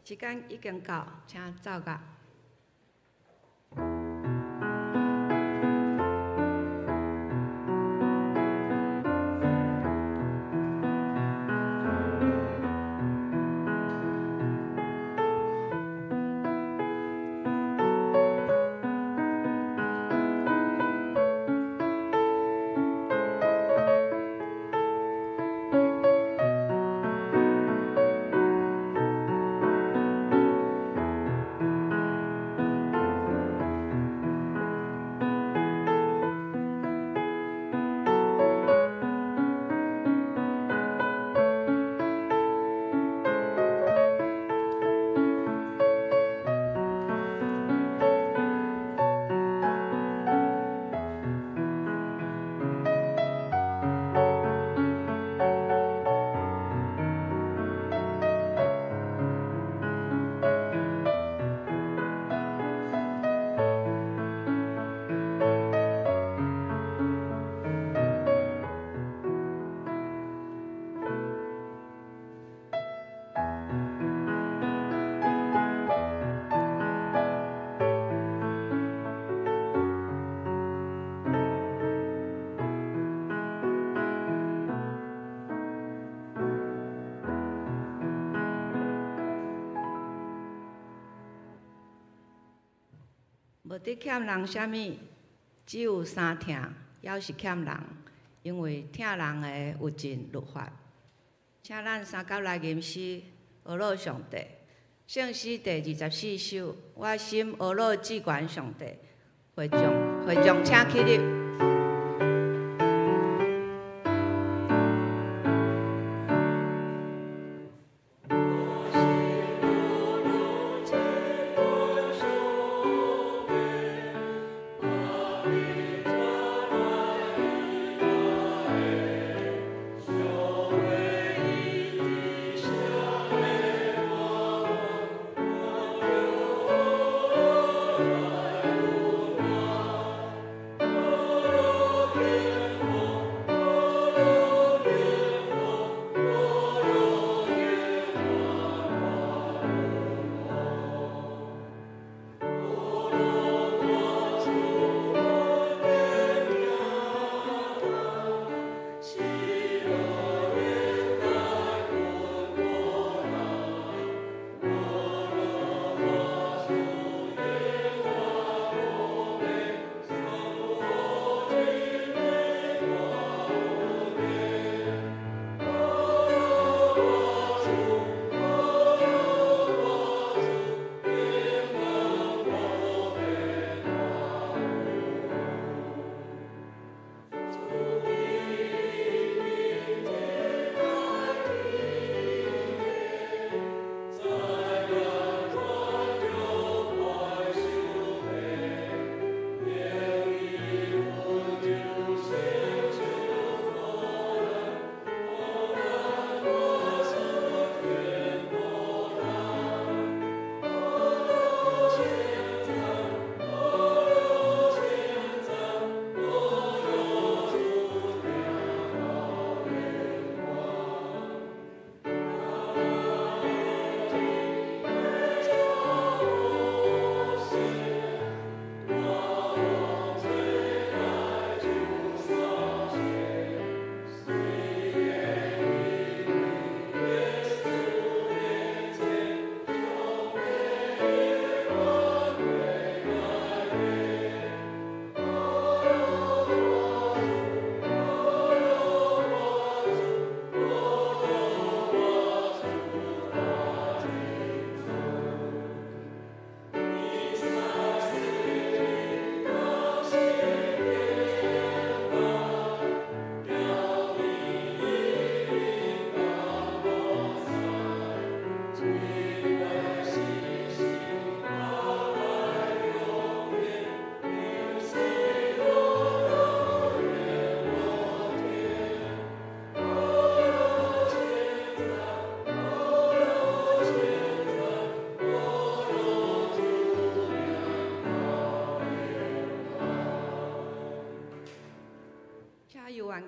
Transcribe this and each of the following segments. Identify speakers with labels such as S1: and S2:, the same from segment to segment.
S1: 時間已經到，請奏樂。無得欠人啥物，只有三疼，猶是欠人，因為疼人的有盡律法。請咱三甲來吟詩，呵咾上帝。聖詩第24首，我心呵咾至懸上帝。會眾，會眾請起立。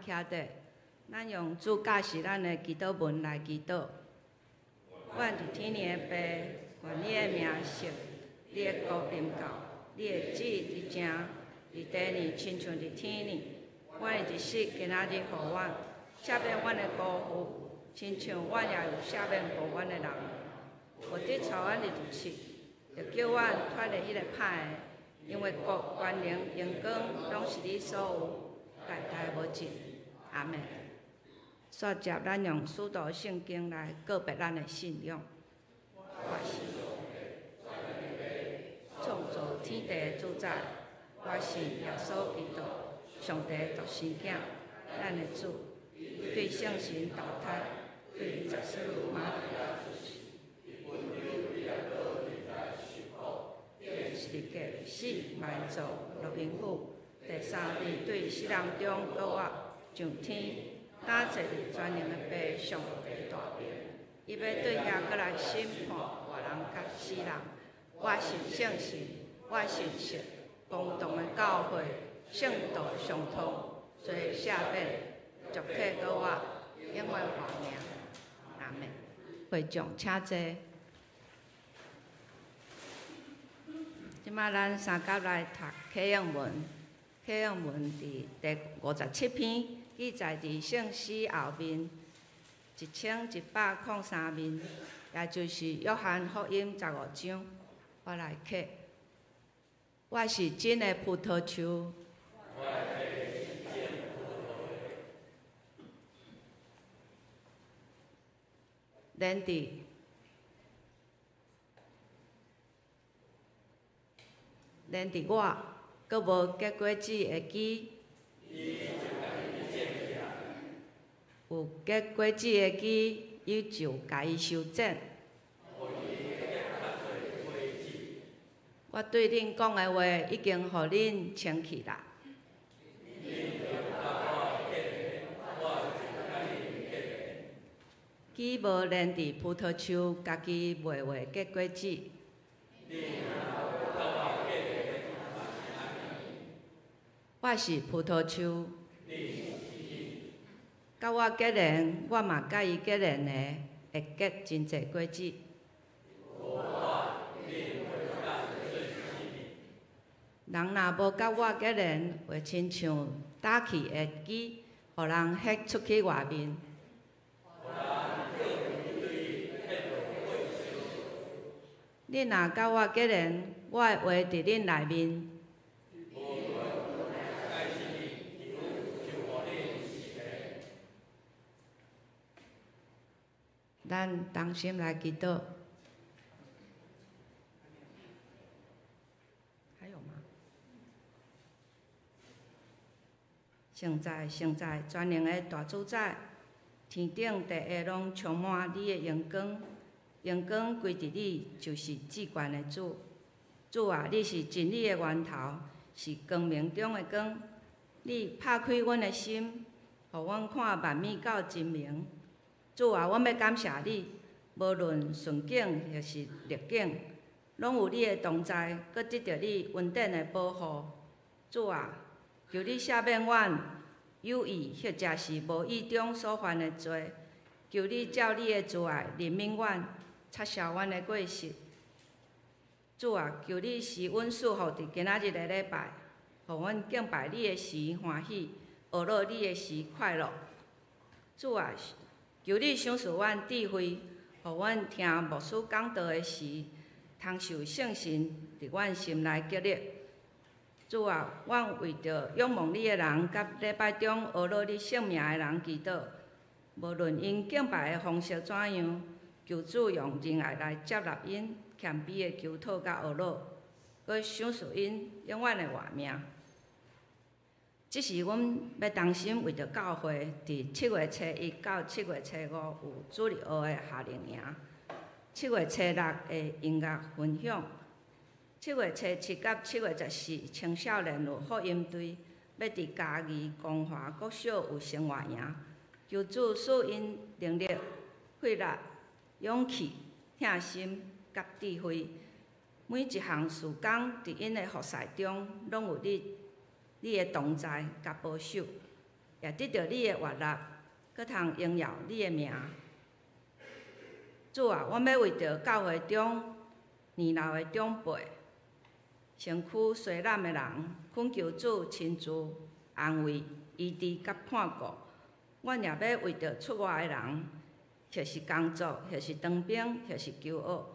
S1: 徛著，咱用主教示咱的祈禱文來祈禱。阮佇天的父，願你的名聖，你的國臨到，你的旨意佇正，佇地呢，親像佇天呢。阮的日食今仔日予阮，赦免阮的辜負，親像阮也有赦免予阮的人。無得帶阮入試，著救阮脫離彼个歹的，因為國、權能、榮光，攏是你所有，代代無盡。阿們。煞接咱用使徒聖經來告白咱的信仰。我信創造天地的主宰，我信耶穌基督，上帝獨生囝，咱的主，對聖神投胎，對十四瑪利亞十字架死埋葬落陰府，第三日對死人中復活上天，擔坐佇全能的父上帝大爿，伊欲對遐閣來審判活人佮死人。我信聖神，我信聖公同的教會，聖徒相通，罪赦免，俗體閣活，永遠活命。阿們。會眾請坐。這擺咱三甲來讀啟應文，啟應文佇第57篇，記載佇聖詩後面1103面，也就是約翰福音15章。我來啟，我是真的葡萄樹。連佇連佇我，閣無結果子的枝，有結果子的枝，伊就共伊修剪。我對恁講的話，已經予恁清氣啦。枝無連佇葡萄樹，家己袂會結果子。我是葡萄樹，佮我結連，我嘛佮伊結連的，會結真濟果子。人若無佮我結連，會親像打去的枝，予人彼出去外面。恁若佮我結連，我的話佇恁內面。咱同心來祈禱。還有嗎？聖在聖在全能的大主宰，天頂地下攏充滿你的榮光，榮光歸佇你，就是至懸的主。主啊，你是真理的源頭，是光明中的光。你拍開阮的心，予阮看萬物到真明。主啊，阮欲感謝你，無論順境抑是逆境，攏有你的同在，閣得著你恩典的保護。主啊，求你赦免阮有意或者是無意中所犯的罪，求你照你的慈愛憐憫阮，擦消阮的過失。主啊，求你賜阮賜福佇今仔日的禮拜，予阮敬拜你的時歡喜，學樂你的時快樂。主啊，求你賞賜阮智慧，予阮聽牧師講道的時，通受聖神佇阮心內激勵。主啊，阮為著仰望你的人，佮禮拜中學樂你聖名的人祈禱，無論𪜶敬拜的方式怎樣，求主用仁愛來接納𪜶謙卑的求討佮學樂，閣賞賜𪜶永遠的活命。這時，阮欲同心為著教會，佇7月初1到7月初5有主日學的夏令營，7月初6的音樂分享，7月初7佮7月14青少年有福音隊，欲佇嘉義光華國小有生活營，求主賜𪜶能力、血力、勇氣、疼心佮智慧，每一項事工佇𪜶的服事中，攏有你的同在佮保守，也得著你的悅納，閣通榮耀你的名。主啊，阮欲為著教會中年老的長輩、身軀衰濫的人，懇求主親自安慰、醫治佮看顧。阮也欲為著出外的人，或是工作，或是當兵，或是求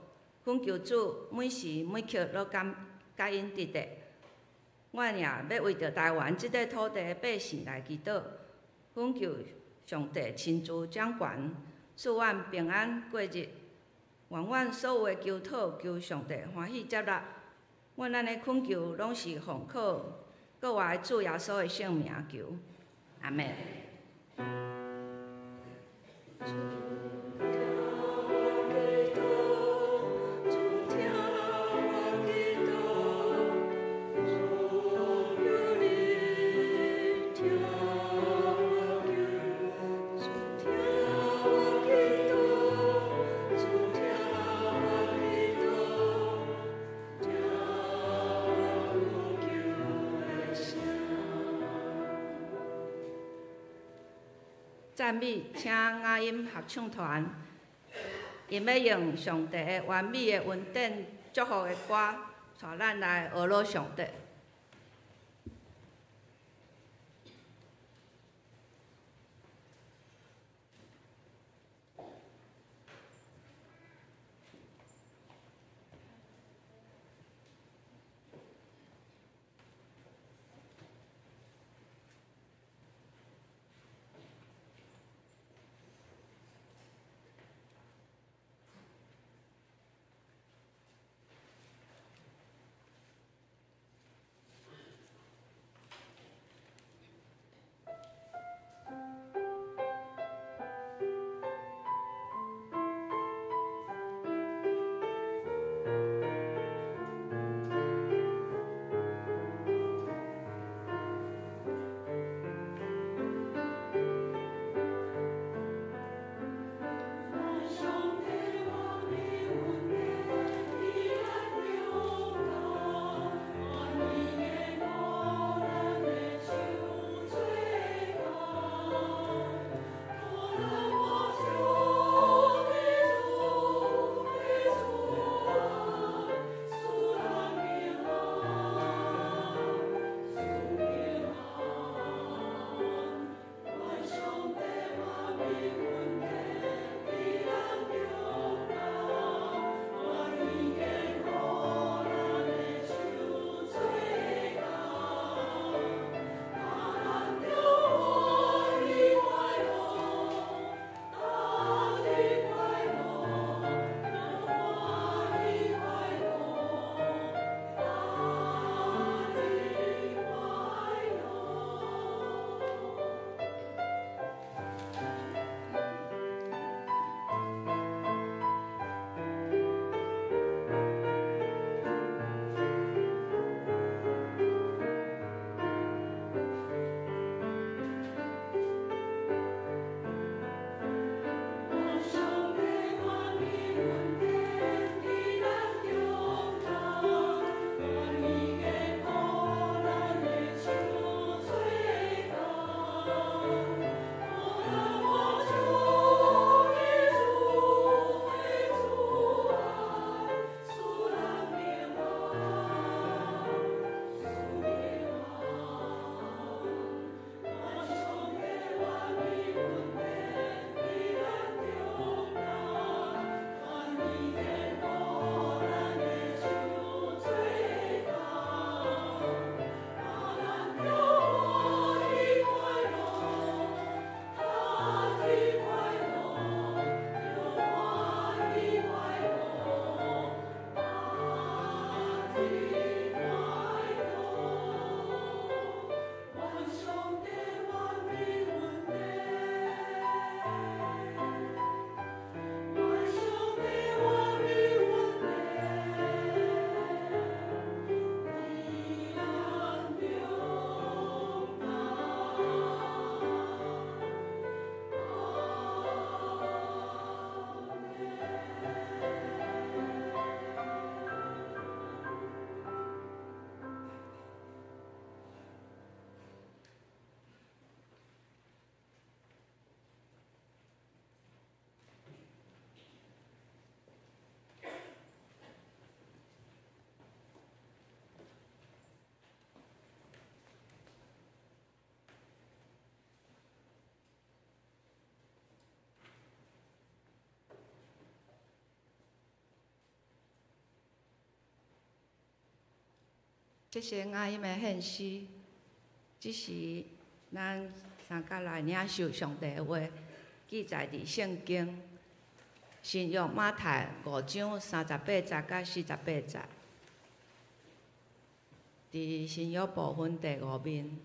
S1: 學，懇求主每時每刻攏佮佮𪜶佇咧。阮也欲為著台灣這塊土地的百姓來祈禱，懇求上帝親自掌權，賜阮平安過日。願阮所有的求禱，求上帝歡喜接納。阮按呢懇求，攏是奉靠閣活的主耶穌的聖名求，阿們。主聽我祈禱，主聽我祈禱，主求你聽我求，主聽我祈禱，主聽我祈禱，聽我呼求的聲。讚美，請雅音合唱團，𪜶欲用上帝的完美的恩典祝福的歌，帶咱來呵咾上帝。这是雅音的献诗，这时咱三甲来领受上帝的话，记载伫圣经新约马太五章三十八节佮四十八节，伫新约部分第五面。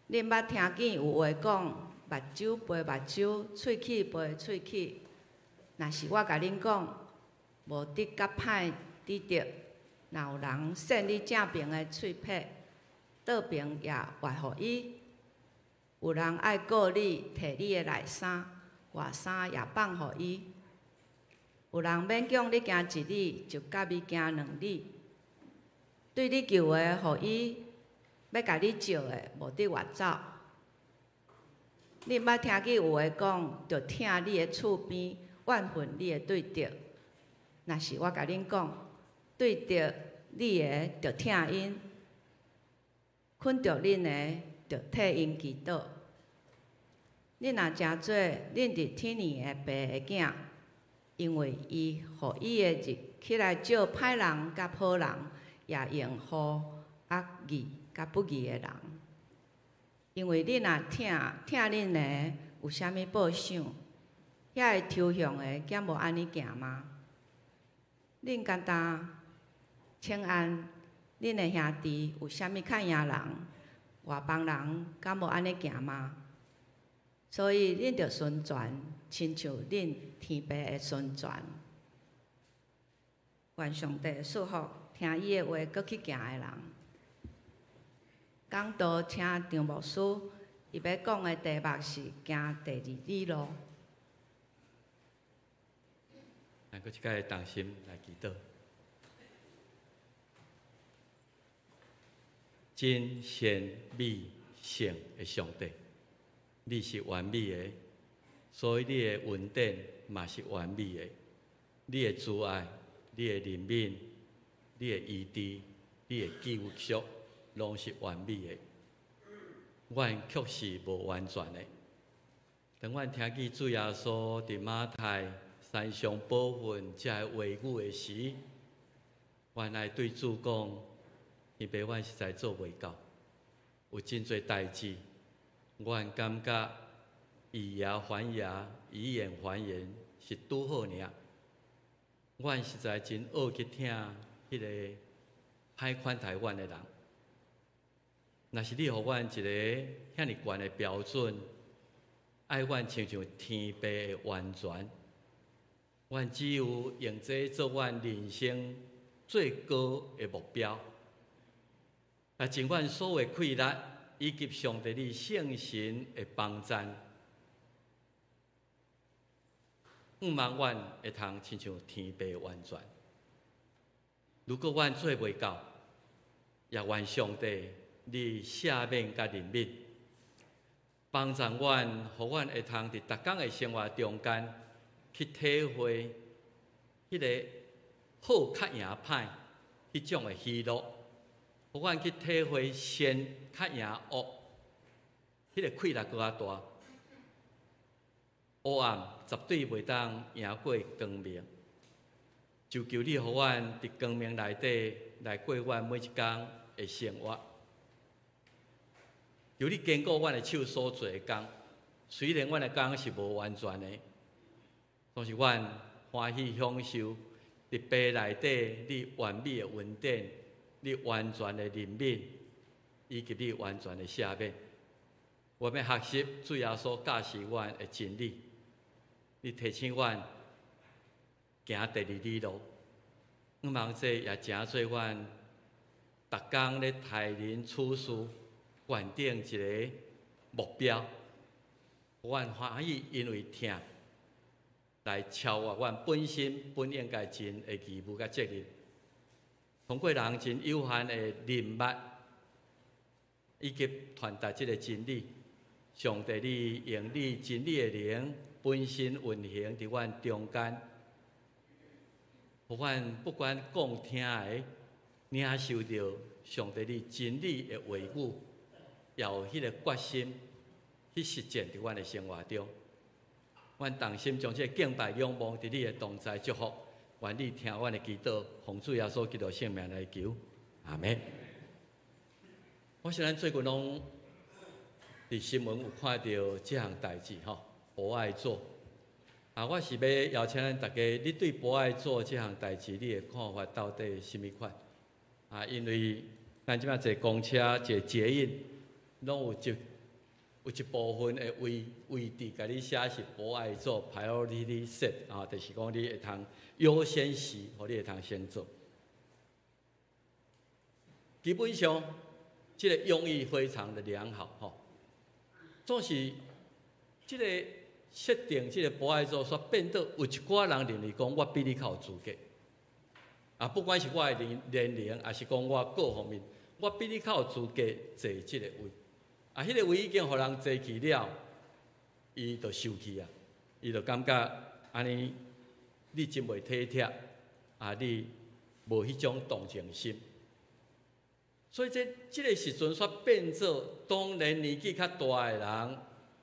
S1: 恁捌听见有话讲，目睭賠目睭，喙齒賠喙齒。若是我共恁講，無得較歹得著。若有人扇你正爿的喙䫌，倒爿也倚予伊。有人愛告你，提你的內衫，外衫也放予伊。有人勉強你行一里，就佮伊行兩里。對你求的，予伊；欲共你借的，無得越走。恁捌聽見有話講，著疼你的厝邊，怨恨你的對敵。若是我共恁講，對敵你的，著疼𪜶；捆著恁的，著替𪜶祈禱。恁若誠做恁佇天裡的爸的囝，因為伊予伊的日起來照歹人佮好人，也用雨予義佮不義的人。因為恁若疼疼恁的，有啥物報賞？遐个抽象的，敢無按呢行嗎？恁干焦請安恁的兄弟，有啥物較贏人？外邦人敢無按呢行嗎？所以恁著純全，親像恁天父的純全。願上帝賜福聽伊的話，閣去行的人。講道請張牧師，伊欲講的題目是行第二里路。
S2: 咱閣一擺同心來祈禱。真善美聖的上帝，你是完美的，所以你的恩典嘛是完美的。你的慈愛、你的憐憫、你的醫治、你的救贖，攏是完美的。阮卻是無完全的。當阮聽見主耶穌佇馬太山上寶訓這个話語的時，阮愛對主講：天父，阮實在做袂到，有真濟代誌，阮感覺以牙還牙，以眼還眼是拄好爾。阮實在真惡去疼彼个歹款待阮的人。若是你予阮一个遐爾懸的標準，愛阮親像天父的完全，阮只有用這做阮人生最高的目標，來盡阮所有氣力，以及上帝你聖神的幫贊，向望阮會通親像天父完全。如果阮做袂到，也願上帝你赦免佮憐憫，幫助阮，予阮會通佇逐工的生活中間去體會彼个好較贏歹彼種的喜樂，予阮去體會善較贏惡，彼个氣力閣較大。黑暗絕對袂當贏過光明，就求你予阮佇光明內底來過阮每一工的生活。求你堅固阮的手所做的工，雖然阮的工是無完全的，但是阮歡喜享受佇父內底你完美的恩典、你完全的憐憫，以及你完全的赦免。我欲學習主耶穌教示阮的真理，你提醒阮行第二里路，向望這也成做阮逐工咧待人處事決定一个目標，阮歡喜因為疼來超越阮本身本應該盡的義務佮責任。通過人真有限的人脈，以及傳達這个真理，上帝你用你真理的靈本身運行佇阮中間，予阮不管講聽的，領受著上帝你真理的話語，也有彼个決心去實踐佇阮的生活中。阮同心將這个敬拜仰望佇你的同在祝福，願你聽阮的祈禱，奉主耶穌基督聖名來求，阿們。我想咱最近攏佇新聞有看著這項代誌吼，博愛座。啊，我是欲邀請咱逐家，你對博愛座這項代誌，你的看法到底啥物款？啊，因為咱這擺坐公車、坐捷運，攏有一部分的位置，共你寫是博愛座 priority seat 啊，就是講你會通優先席，予你會通先坐。基本上，這個用意非常的良好，吼。總是這個設定這個博愛座，煞變做有一寡人認為講，我比你較有資格。啊，不管是我的年齡，抑是講我各方面，我比你較有資格坐這個位。啊，彼個位已經予人坐去了，伊就生氣啊，伊就感覺按呢，你真袂體貼，啊，你無彼種同情心。所以這個時陣，煞變做當然年紀較大的人，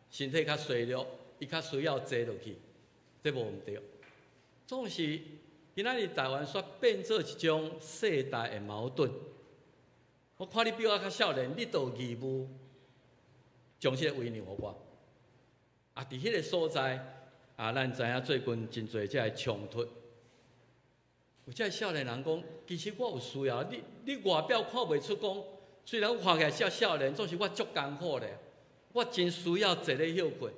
S2: 身體較衰弱，伊較需要坐落去，這無毋對。總是今仔日台灣煞變做一種世代的矛盾。我看你比我較少年，你就有義務將這個位讓予我。啊，佇彼個所在，啊，咱知影最近真濟這个衝突。有這个少年人講，其實我有需要，你外表看袂出講，雖然我看起來少少年，總是我足艱苦咧。我真需要坐咧歇睏，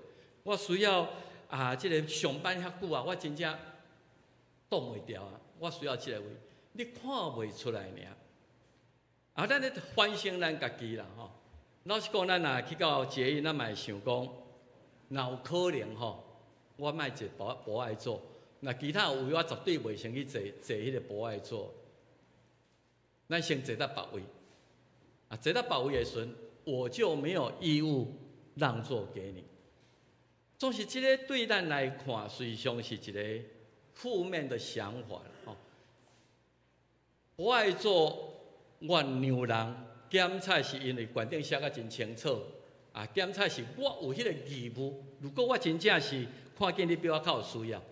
S2: 我需要啊，這个上班遐久啊，我真正擋袂牢啊！我需要這个位，你看袂出來爾。啊，咱咧反省咱家己啦吼。老實講，咱若去到捷運，咱嘛會想講，若有可能吼，我莫坐博愛座。若其他有位，我絕對袂先去坐彼个博愛座。咱先坐到別位，啊，坐到別位的時陣，我就沒有義務讓座給你。總是這个對咱來看，實際上是一個負面的想法吼。博愛座，我讓人檢採是因為規定寫甲真清楚，啊，檢採是我有彼个義務。如果我真正是看見你比我較有需要，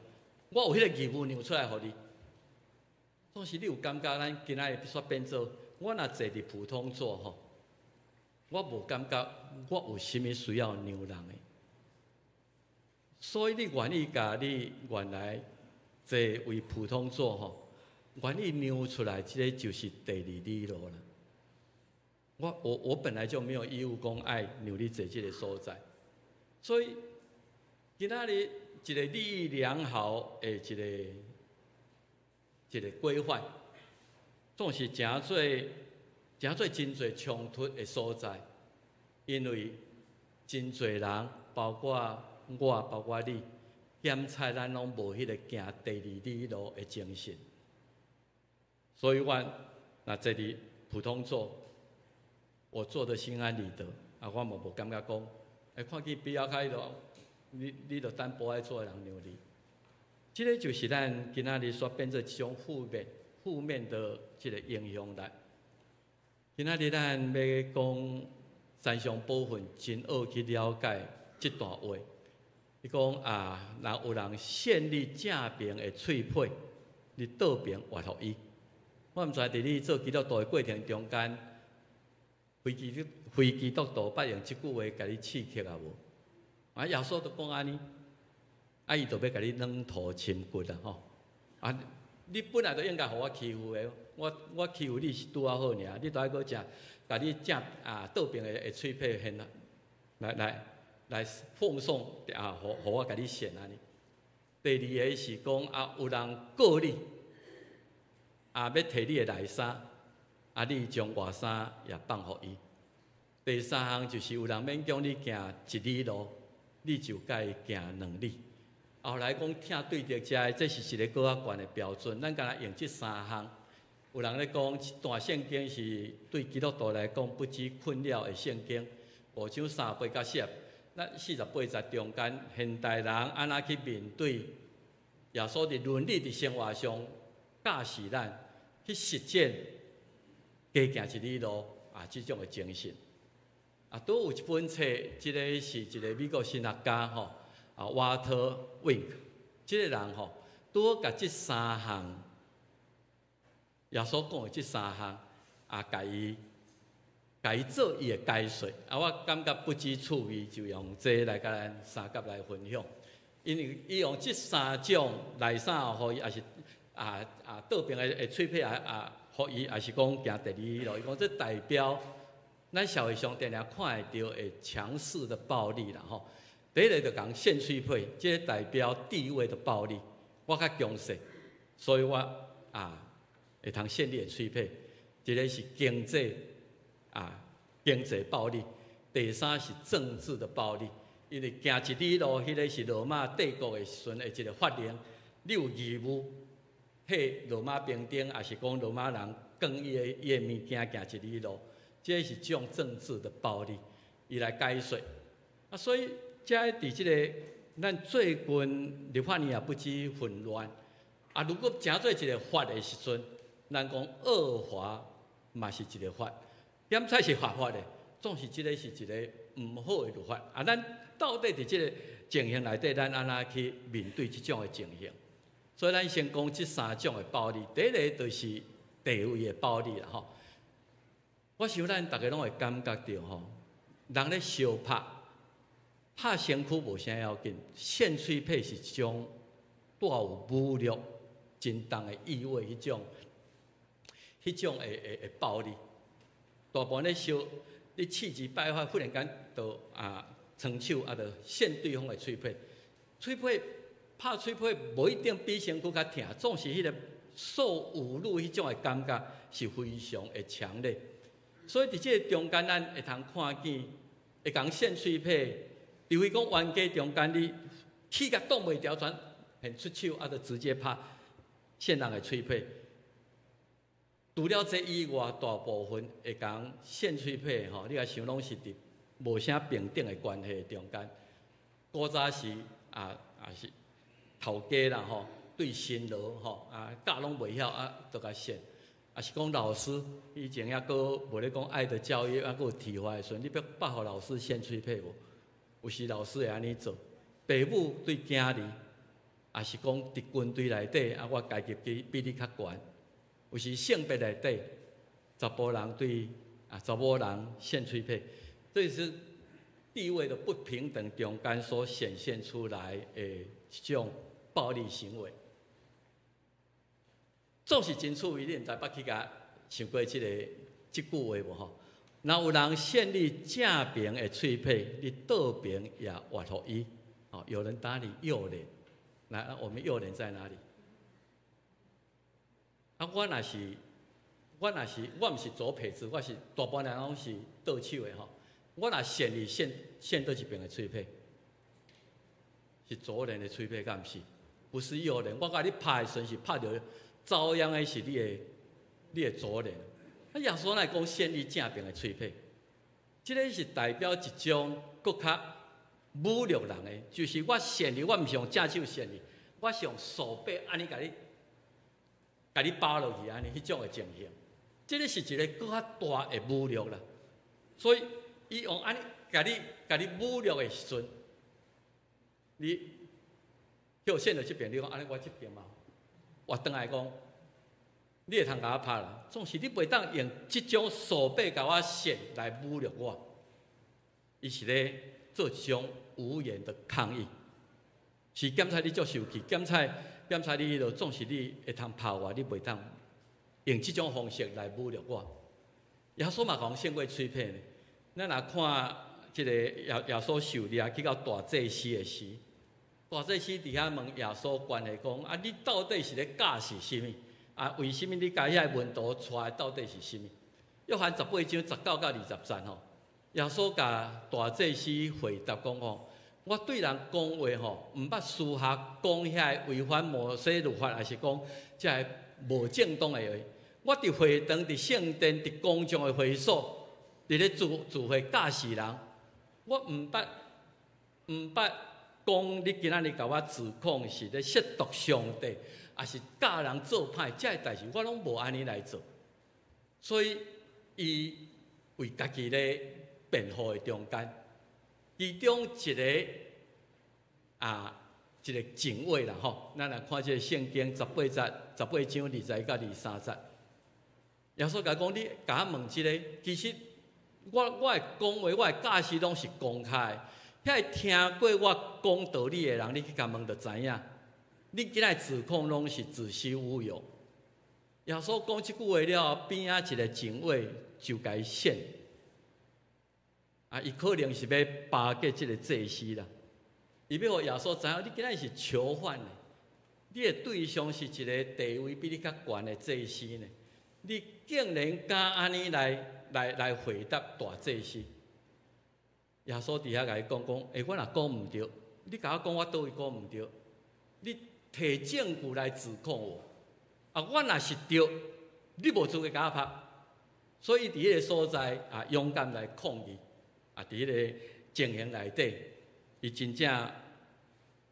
S2: 我有彼個義務讓出來予你。總是你有感覺，咱今仔日煞變做，我若坐佇普通座吼，我無感覺我有啥物需要讓人的。所以你願意共你原來坐位普通座吼，願意讓出來，這个就是第二里路啦。我本來就沒有義務講愛讓你坐這个所在，所以今仔日一个立意良好的一个規範，總是成做真濟衝突的所在，因為真濟人，包括我，包括你，檢採咱攏無彼个行第二里路的精神，所以我若坐佇普通座，我坐得心安理得，啊，我嘛無感覺講，欸，看見比較較彼落，你就等博愛座的人讓你，這个就是咱今仔日煞變做一種負面的這个影響力。今仔日咱欲講山上寶訓，真好去了解這段話。伊講啊，若有人掀你正爿的喙皮，你倒爿也予伊。我毋知佇你做基督徒的過程中間，非基督徒捌用這句話共你刺激啊無？啊，耶穌都講按呢，啊，伊就欲共你軟土深掘啊吼！啊，你本來就應該予我欺負的，我欺負你是拄仔好爾，你都愛閣食，共你正啊倒爿的喙皮掀啊，來奉送啊，予我共你掀按呢。第二个是講啊，有人告你，啊，欲提你的內衫，啊，你將外衫也放予伊。第三項就是有人勉強你行一里路，你就共伊行2里。後來講疼對敵遮的，這是一个閣較懸的標準。咱敢若用這三項。有人咧講，這段聖經是對基督徒來講不羈困擾的聖經。五章38到咱48節中間，現代人按怎去面對耶穌佇倫理佇生活上教示咱去實踐加行一里路啊，這種的精神。啊，拄有一本冊，這个是一个美國神學家吼，啊，Walter Wink，這个人吼，拄好共這三項耶穌講的這三項啊，共伊做伊的解說。啊，我感覺不知趣味，就用這來共咱相佮來分享。因為伊用這三種來啥，予伊也是倒爿的喙䫌啊，予伊，抑是講行第二里路。伊講這代表咱社會上定定看會著的強勢的暴力啦吼。第一个就講獻喙䫌，這個代表地位的暴力。我較強勢，所以我會通獻你的喙䫌。一个是經濟暴力；第三是政治的暴力。因為行一里路，彼个是羅馬帝國的時陣的一个法令，你有義務替羅馬兵丁，抑是講羅馬人扛伊的物件行一里路，這是一種政治的暴力，伊來解說。啊，所以這佇這个咱最近立法院也不止混亂。啊，如果成做一个法的時陣，咱講惡法嘛是一个法，檢採是合法的，總是這个是一个毋好的律法。啊，咱到底佇這个情形內底，咱按怎去面對這種的情形？所以咱先講這三種的暴力。第一个就是地位的暴力啦，吼。我想咱逐家攏會感覺著吼，人咧相拍，拍身軀無啥要緊，獻喙䫌是一種帶有侮辱、真重的意味，彼種的暴力。大部分咧相，你氣急敗壞，忽然間就伸手啊，就獻對方的喙䫌，喙䫌拍喙䫌無一定比身軀較疼，總是彼个受侮辱彼種的感覺是非常的強烈。所以佇這个中間，咱會通看見會共獻喙䫌，除非講冤家中間你氣甲擋袂牢，轉現出手啊，就直接拍獻人的喙䫌。除了這以外，大部分會共獻喙䫌吼，你若想攏是佇無啥平等的關係中間。古早時啊是頭家啦吼，對新郎吼啊教攏袂曉啊，就共獻。抑是講老師以前猶閣無咧講愛的教育，猶閣有體罰的時陣，你欲捌予老師獻喙䫌無？有時老師會按呢做，爸母對囝兒，抑是講佇軍隊內底啊，我階級比你較懸。有時性別內底，查埔人對查某人獻喙䫌，這是地位的不平等中間所顯現出來的一種暴力行為。總是真趣味，你毋知捌去共想過這句話無吼？若有人獻你正爿的喙䫌，你倒爿也挖予伊。哦，有人打你右臉，來，我們右臉在哪裡？啊，我若是，我毋是左撇子，我是大部分人攏是倒手的吼。我若獻你獻佗一爿的喙䫌，是左臉的喙䫌，敢毋是？不是右臉。我共你拍的時陣是拍著遭殃的是你的左臉。啊，耶穌來講獻你正爿的喙䫌，這个是代表一種閣較侮辱人的，就是我獻你，我毋是用正手獻你，我是用手臂按呢共你扒落去按呢，彼種的情形，這个是一个閣較大的侮辱啦。所以，伊用按呢共你侮辱的時陣，你叫獻著這爿，你講按呢我這爿嘛，我轉來講，你會通共我拍啦，總是你袂當用這種手臂共我獻來侮辱我。伊是咧做一種無言的抗議，是檢採你足受氣，檢採你彼落總是你會通拍我，你袂當用這種方式來侮辱我。耶穌嘛共獻過喙䫌呢。咱若看這个耶穌受掠去到大祭司的時，大祭司佇遐問耶穌關係講：啊，你到底是咧教示啥物？啊，為啥物你共遐个門徒帶到底是啥物？約翰18章19到20節吼，耶穌共大祭司回答講吼：我對人講話吼，毋捌私下講遐个違反摩西律法，抑是講這个無正當的話。我佇會堂、佇聖殿、佇公眾的會所，佇咧聚會教示人，我毋捌講你今仔日共我指控是咧褻瀆上帝，抑是教人做歹，這个代誌我攏無按呢來做。所以，伊為家己咧辯護的中間，其中一个一个警衛啦吼。咱來看這个聖經十八節、18章20節到23節。耶穌共伊講：你共我問這个，其實我的講話、我的教示攏是公開的。遐個聽過我講道理的人，你去共問就知影。你今仔指控攏是子虛烏有。耶穌講這句話了，邊仔一个警衛就共伊扇。啊，伊可能是欲巴結這个祭司啦。伊欲予耶穌知影，你今仔是囚犯呢？你的對象是一个地位比你較懸的祭司呢？你竟然敢按呢來回答大祭司？耶穌佇遐共伊講講，欸，我若講毋對，你共我講我佗位講毋對，你提證據來指控我。啊，我若是對，你無資格共我拍。所以佇彼个所在啊，勇敢來抗議。啊，佇彼个情形內底，伊真正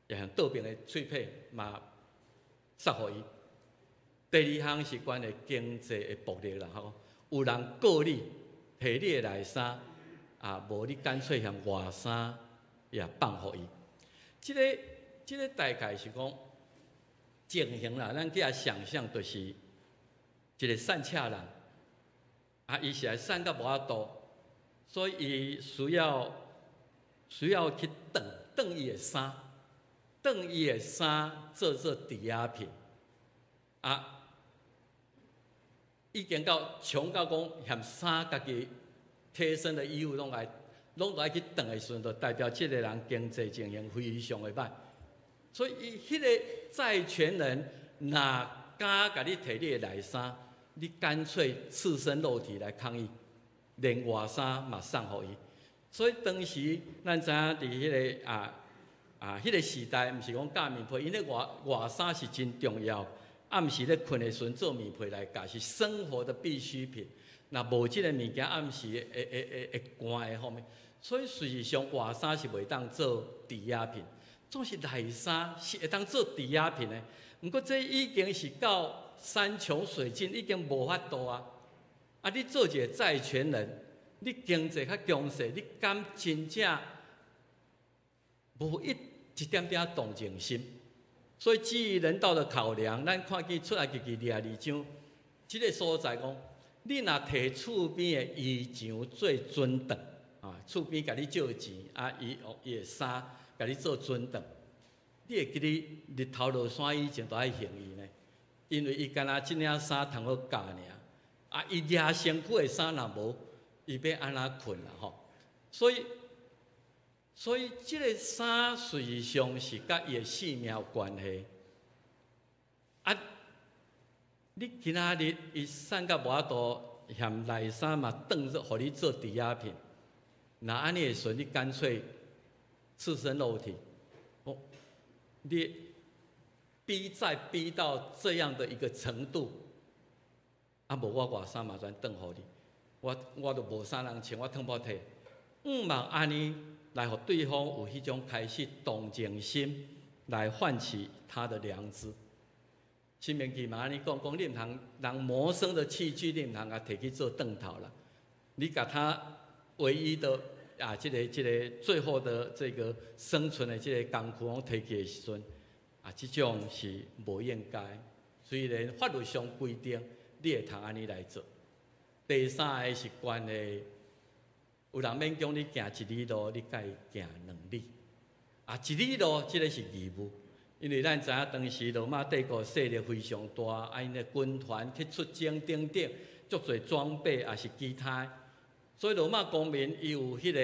S2: 會用倒爿的喙皮嘛，殺予伊。第二項是關於經濟的暴力啦，吼，有人告你，提你的內衫，啊，無你乾脆嫌外衫也放予伊。這个大概是講情形啦，咱去遐想象就是一个散赤人，啊，伊是來散甲無法度，所以伊需要去當當伊的衫，當伊的衫做抵押品，啊。已經到窮到講，嫌衫家己貼身的衣物攏愛去當的時陣，就代表這个人經濟情形非常的䆀。所以伊彼个債權人若敢共你提你的內衫，你乾脆赤身露體來抗議，連外衫嘛送予伊。所以當時咱知影佇彼个彼个時代，毋是講蓋棉被，𪜶咧外衫是真重要。暗時咧睏的時陣做棉被來蓋，是生活的必需品。若無這个物件，暗時會寒的方面。所以事實上，外衫是袂當做抵押品，總是內衫是會當做抵押品的。毋過這已經是到山窮水盡，已經無法度啊！啊，你做一个債權人，你經濟較強勢，你敢真正無一點點同情心？所以基於人道的考量，咱看見出埃及記22章，這个所在講，你若提厝邊的衣裳做存當，啊，厝邊共你借錢，啊，伊的衫共你做存當，你會記得日頭落山以前都愛還伊呢？因為伊干焦這領衫通好咬爾，啊，伊掠身軀的衫若無，伊欲按怎睏啦吼？所以，這个衫事實上是佮伊的性命有關係。啊，你今仔日伊散甲無法度，嫌內衫嘛當做予你做抵押品，若按呢的時陣，你乾脆赤身露體，哦，你逼債逼到這樣的一個程度，啊，無我外衫嘛全當予你，我都無衫通穿，我褪破體，毋茫按呢來予對方有彼種開始同情心，來喚起他的良知。申命記嘛按呢講，講你毋通人謀生的器具，你毋通共提去做當頭啦。你共他唯一的啊，這個最後的這個生存的這個工具，攏提去的時陣，啊，這種是無應該。雖然法律上規定你會通按呢來做。第三个是關係。有人勉強你行一里路，你共伊行兩里。啊，一里路這个是義務，因為咱知影當時羅馬帝國勢力非常大，啊，𪜶的軍團去出征等等，足濟裝備也是其他的，所以羅馬公民伊有彼个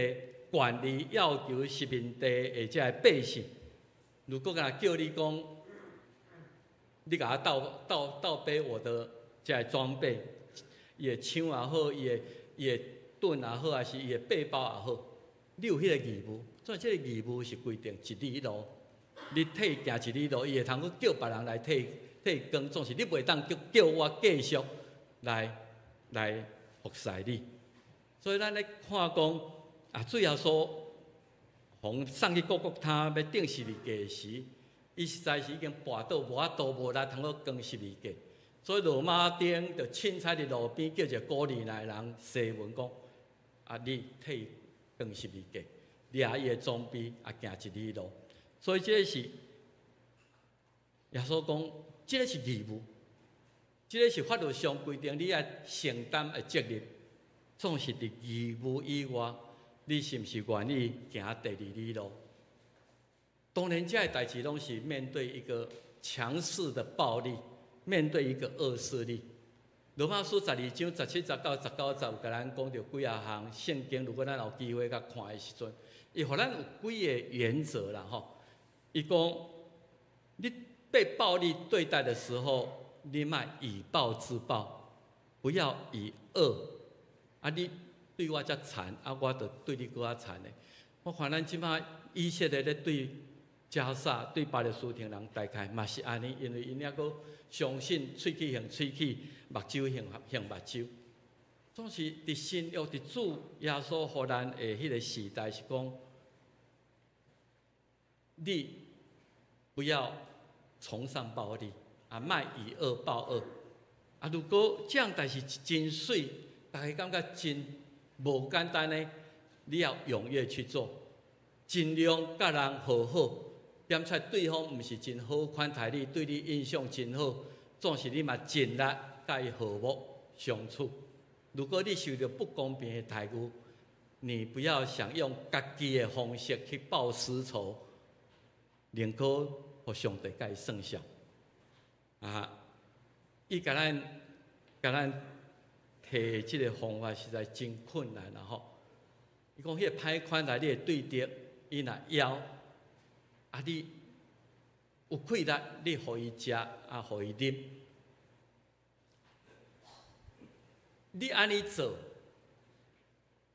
S2: 權利要求殖民地的這个百姓，如果敢若叫你講，你共我倒背我的這个裝備，伊的槍也好，伊的盾也好，還是伊的背包也好，你有彼个義務。所以這个義務是規定一里路，你替伊行一里路，伊會通閣叫別人來替伊扛，總是你袂當叫我繼續來服侍你。所以咱咧看講啊，主耶穌予送去各各他欲釘十字架時，伊實在是已經跋倒無法度無力通閣扛十字架，所以羅馬兵就凊彩佇路邊叫一个古利奈人西門講：啊，你替伊扛十字架，掠伊的裝備啊，行一里路。所以這是耶穌講，這个是義務，這个是法律上規定你愛承擔的責任。總是佇義務以外，你是毋是願意行第二里路？當然，這个代誌攏是面對一個強勢的暴力，面對一個惡勢力。羅馬書12章17、19、19節有共咱講著幾仔項聖經。如果咱有機會共看的時陣，伊予咱有幾个原則啦吼。伊講，你被暴力對待的時候，你莫以暴制暴，不要以惡。啊，你對我遮殘，啊，我就對你閣較殘的。我看咱這擺以色列咧對加薩、對巴勒斯坦人，大概嘛是按呢，因為𪜶猶閣相信喙齒還喙齒，目睭還還目睭。總是佇新約佇主耶穌予咱的彼个時代是講，你不要崇尚暴力，啊，莫以惡報惡。啊，如果這樣代誌真媠，大家感覺真無簡單呢，你要踴躍去做，盡量佮人和好，點出對方毋是真好款待你，對你印象真好，總是你嘛盡力佮伊和睦相處。如果你受著不公平的待遇，你不要想用家己的方式去報私仇，寧可予上帝共伊算賬。啊，伊共咱提這个方法實在真困難啦吼。伊講彼个歹款待你的對敵，伊若枵，啊你有氣力，你予伊食，啊予伊啉。你按呢做，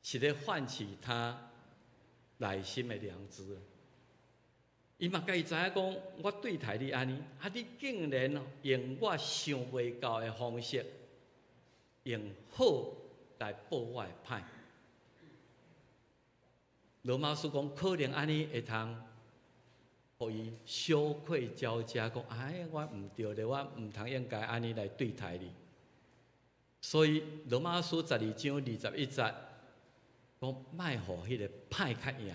S2: 是咧喚起他內心的良知。伊嘛家己知影講，我對待你按呢，啊你竟然用我想袂到的方式，用好來報我的歹。羅馬書講，可能按呢會通，予伊羞愧交加，講哎，我毋對咧，我毋通應該按呢來對待你。所以羅馬書12章21節講，莫予彼个歹較贏，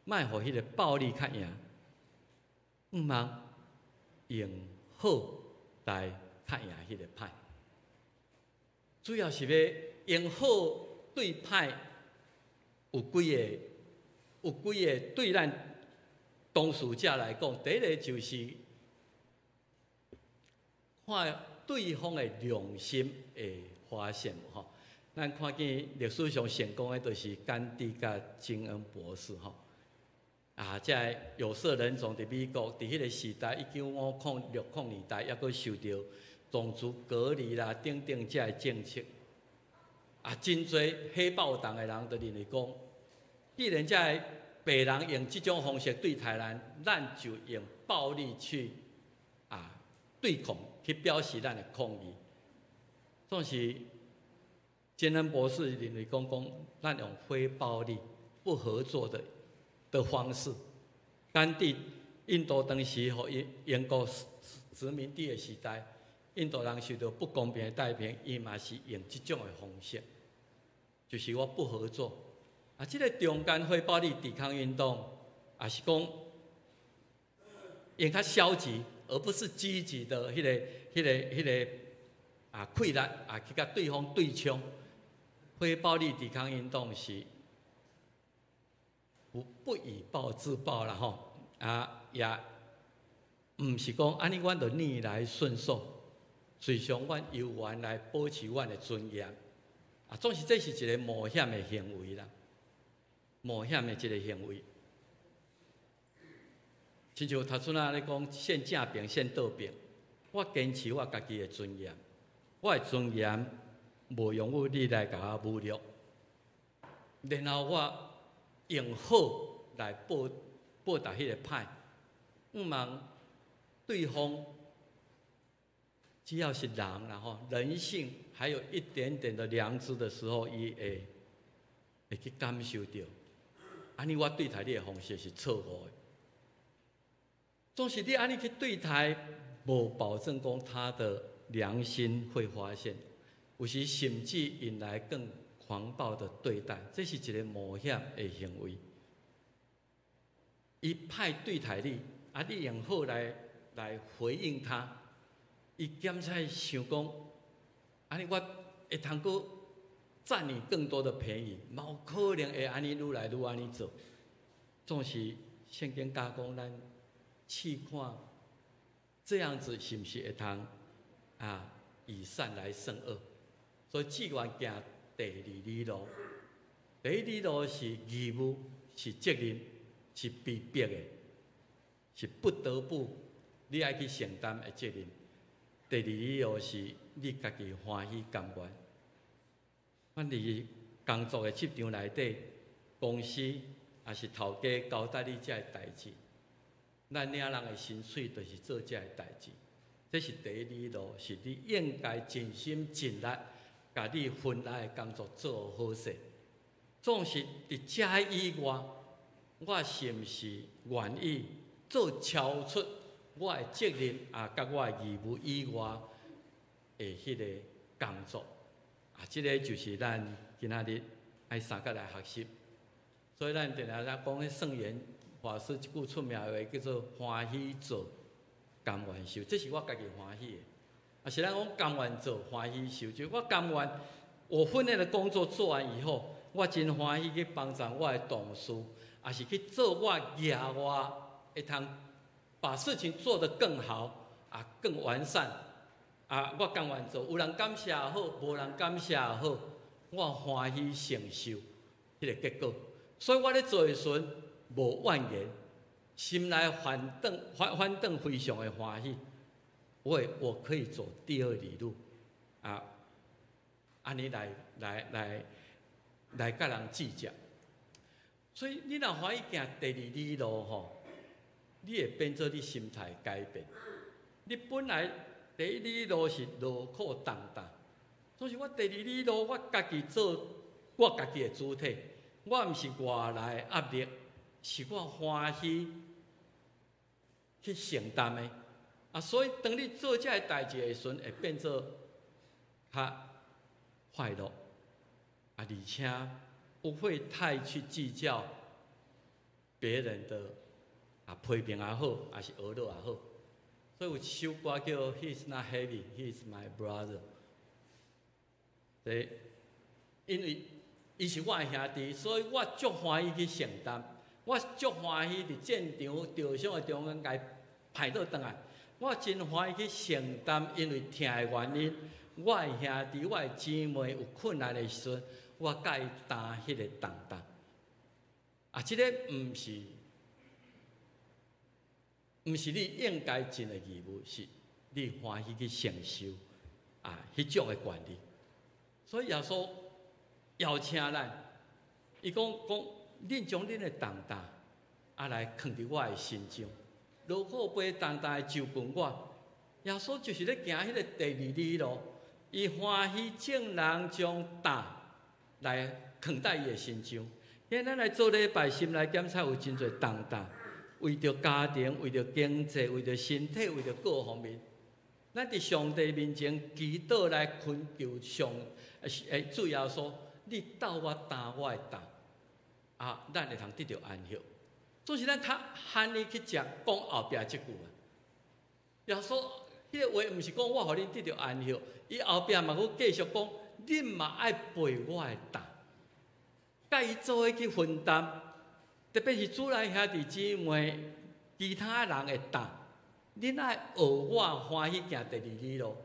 S2: 莫予彼个暴力較贏，毋通用好來較贏彼个歹。主要是欲用好對歹，有幾个對咱當事者來講，第一个就是看對方的良心會發現吼。咱看見歷史上成功的，就是甘地佮金恩博士吼。啊，這个有色人種佇美國，佇彼个時代，1950、60年代，猶閣受著種族隔離啦等等這个政策。啊，真濟黑豹黨的人就認為講，既然這个白人用這種方式對待咱，咱就用暴力去對抗，去表示咱的抗議。總是金恩博士認為講，咱用非暴力、不合作的方式。甘地印度當時予英國殖民地的時代，印度人受著不公平的待遇，伊嘛是用這種的方式，就是我不合作。啊，這个中間非暴力抵抗運動，也是講用較消極，而不是積極的彼个氣力啊，去共對方對衝。非暴力抵抗運動是不以暴制暴啦吼，啊也毋是講按呢，阮就逆來順受，隨常阮猶原來保持阮的尊嚴。啊，總是這是一个冒險的行為啦，冒險的一个行為。親像頭拄仔咧講，先正爿先倒爿，我堅持我家己的尊嚴，我的尊嚴無容許你來共我侮辱，然後我用好來報答彼个歹，毋茫對方只要是人然後人性還有一點點的良知的時候，伊會去感受著，按呢我對待你的方式是錯誤的。總是你按呢去對待，無保證講他的良心會發現，有時甚至引來更狂暴的對待，這是一个冒險的行為。伊歹對待你，啊，你用好來來回應他。伊檢查想講，按呢我會通閣佔你更多的便宜，嘛有可能會按呢愈來愈按呢做。總是聖經教講咱試看，這樣子是毋是會通啊以善來勝惡？所以志願行第二里路，第一里路是義務，是責任，是被逼的，是不得不你愛去承擔的責任。第二里路是你家己歡喜甘願。咱佇工作的職場內底，公司抑是頭家交代你這个代誌，咱領人的薪水就是做這个代誌。這是第一里路，是你應該盡心盡力，共你分內的工作做好勢。總是佇這以外，我是毋是願意做超出我的責任啊，佮我的義務以外的彼个工作？啊，這个就是咱今仔日愛相共來學習。所以咱定定咧講彼聖嚴法師一句出名的話，叫做歡喜做，甘願受。這是我家己歡喜的。啊，是咱講甘願做，歡喜受，就我甘願，我分內的工作做完以後，我真歡喜去幫助我的同事，抑是去做我額外會通把事情做得更好，啊，更完善。啊，我甘願做，有人感謝也好，無人感謝也好，我歡喜承受彼个結果。所以我咧做的時陣無怨言，心內反轉反反轉非常的歡喜。我可以走第二里路，啊，按呢來來來來佮人計較。所以你若歡喜行第二里路吼，你會變做你心態改變。你本來第一里路是勞苦擔擔，所以我第二里路我家己做我家己的主體，我毋是外來的壓力，是我歡喜去承擔的。啊，所以當你做這个代誌的時陣，會變做較快樂，啊，而且不會太去計較別人的啊批評也好，抑是呵咾也好。所以有一首歌叫《He's Not Heavy, He's My Brother》。對，因為伊是我的兄弟，所以我足歡喜去承擔，我足歡喜佇戰場受傷的中間共伊抱倒轉來。我真歡喜去承擔，因為疼的原因，我的兄弟、我的姊妹有困難的時陣，我共伊擔彼个重擔。啊，這个毋是你應該盡的義務，是你歡喜去承受啊，彼種的權利。所以耶穌邀請咱，伊講講，恁將恁的重擔啊來囥佇我的身上，勞苦背重擔的就近我。耶穌就是咧行彼个第二里路，伊歡喜眾人將擔來囥在伊的身上。今咱來做禮拜，心內檢查有真濟重擔，為著家庭，為著經濟，為著身體，為著各方面。咱佇上帝面前祈禱來懇求上，主耶穌，你鬥我擔我的擔，啊，咱會通得著安息。總是咱較罕伊去食講後壁這句啊。耶穌彼个話毋是講我予恁得著安息，伊後壁嘛閣繼續講，恁嘛愛背我的擔，共伊做伙去分擔，特別是主內兄弟姊妹，其他人的擔，恁愛學我歡喜行第二里路。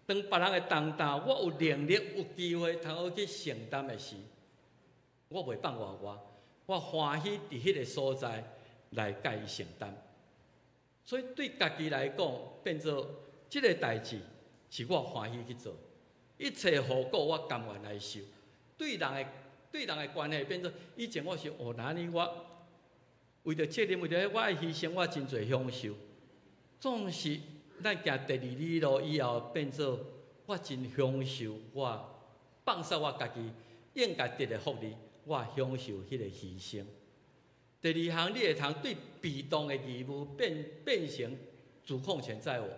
S2: 當別人的重擔，我有能力、有機會通好去承擔的時，我袂放外外，我歡喜佇彼个所在來共伊承擔。所以對家己來講，變做這个代誌是我歡喜去做，一切後果我甘願來受。對人的關係變做以前我是哦，那呢我為著責任，為著我愛犧牲，我真濟享受。總是咱行第二里路以後，變做我真享受，我放捨我家己應該得的福利，我享受彼个犧牲。第二項，你會通對被動的義務變成主控權在我。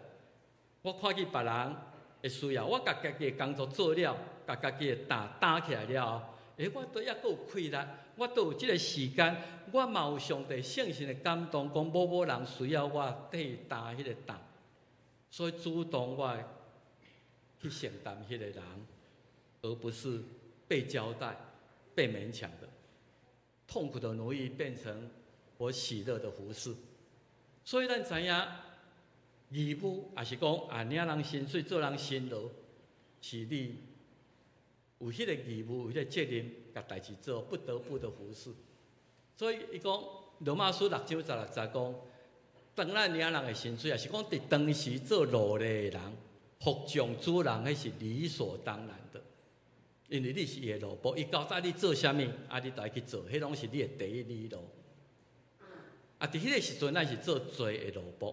S2: 我看見別人的需要，我共家己的工作做了，共家己的擔擔起來了後，欸，我都抑閣有氣力，我都有這个時間，我嘛有上帝聖神的感動，講某某人需要我替伊擔彼个擔，所以主動我去承擔彼个人，而不是被交代、被勉強的。痛苦的奴役變成我喜樂的服侍。所以咱知影義務，抑是講啊，領人薪水做人辛勞，是你有彼个義務、有彼个責任，共代誌做，不得不的服侍。所以伊講羅馬書6章16節講，當咱領人的薪水，抑是講佇當時做奴隸的人，服從主人，彼是理所當然的。因為你是伊的奴僕，伊交代你做啥物，啊，你就愛去做，彼攏是你的第一里路。啊，佇彼个時陣，咱是做罪的奴僕，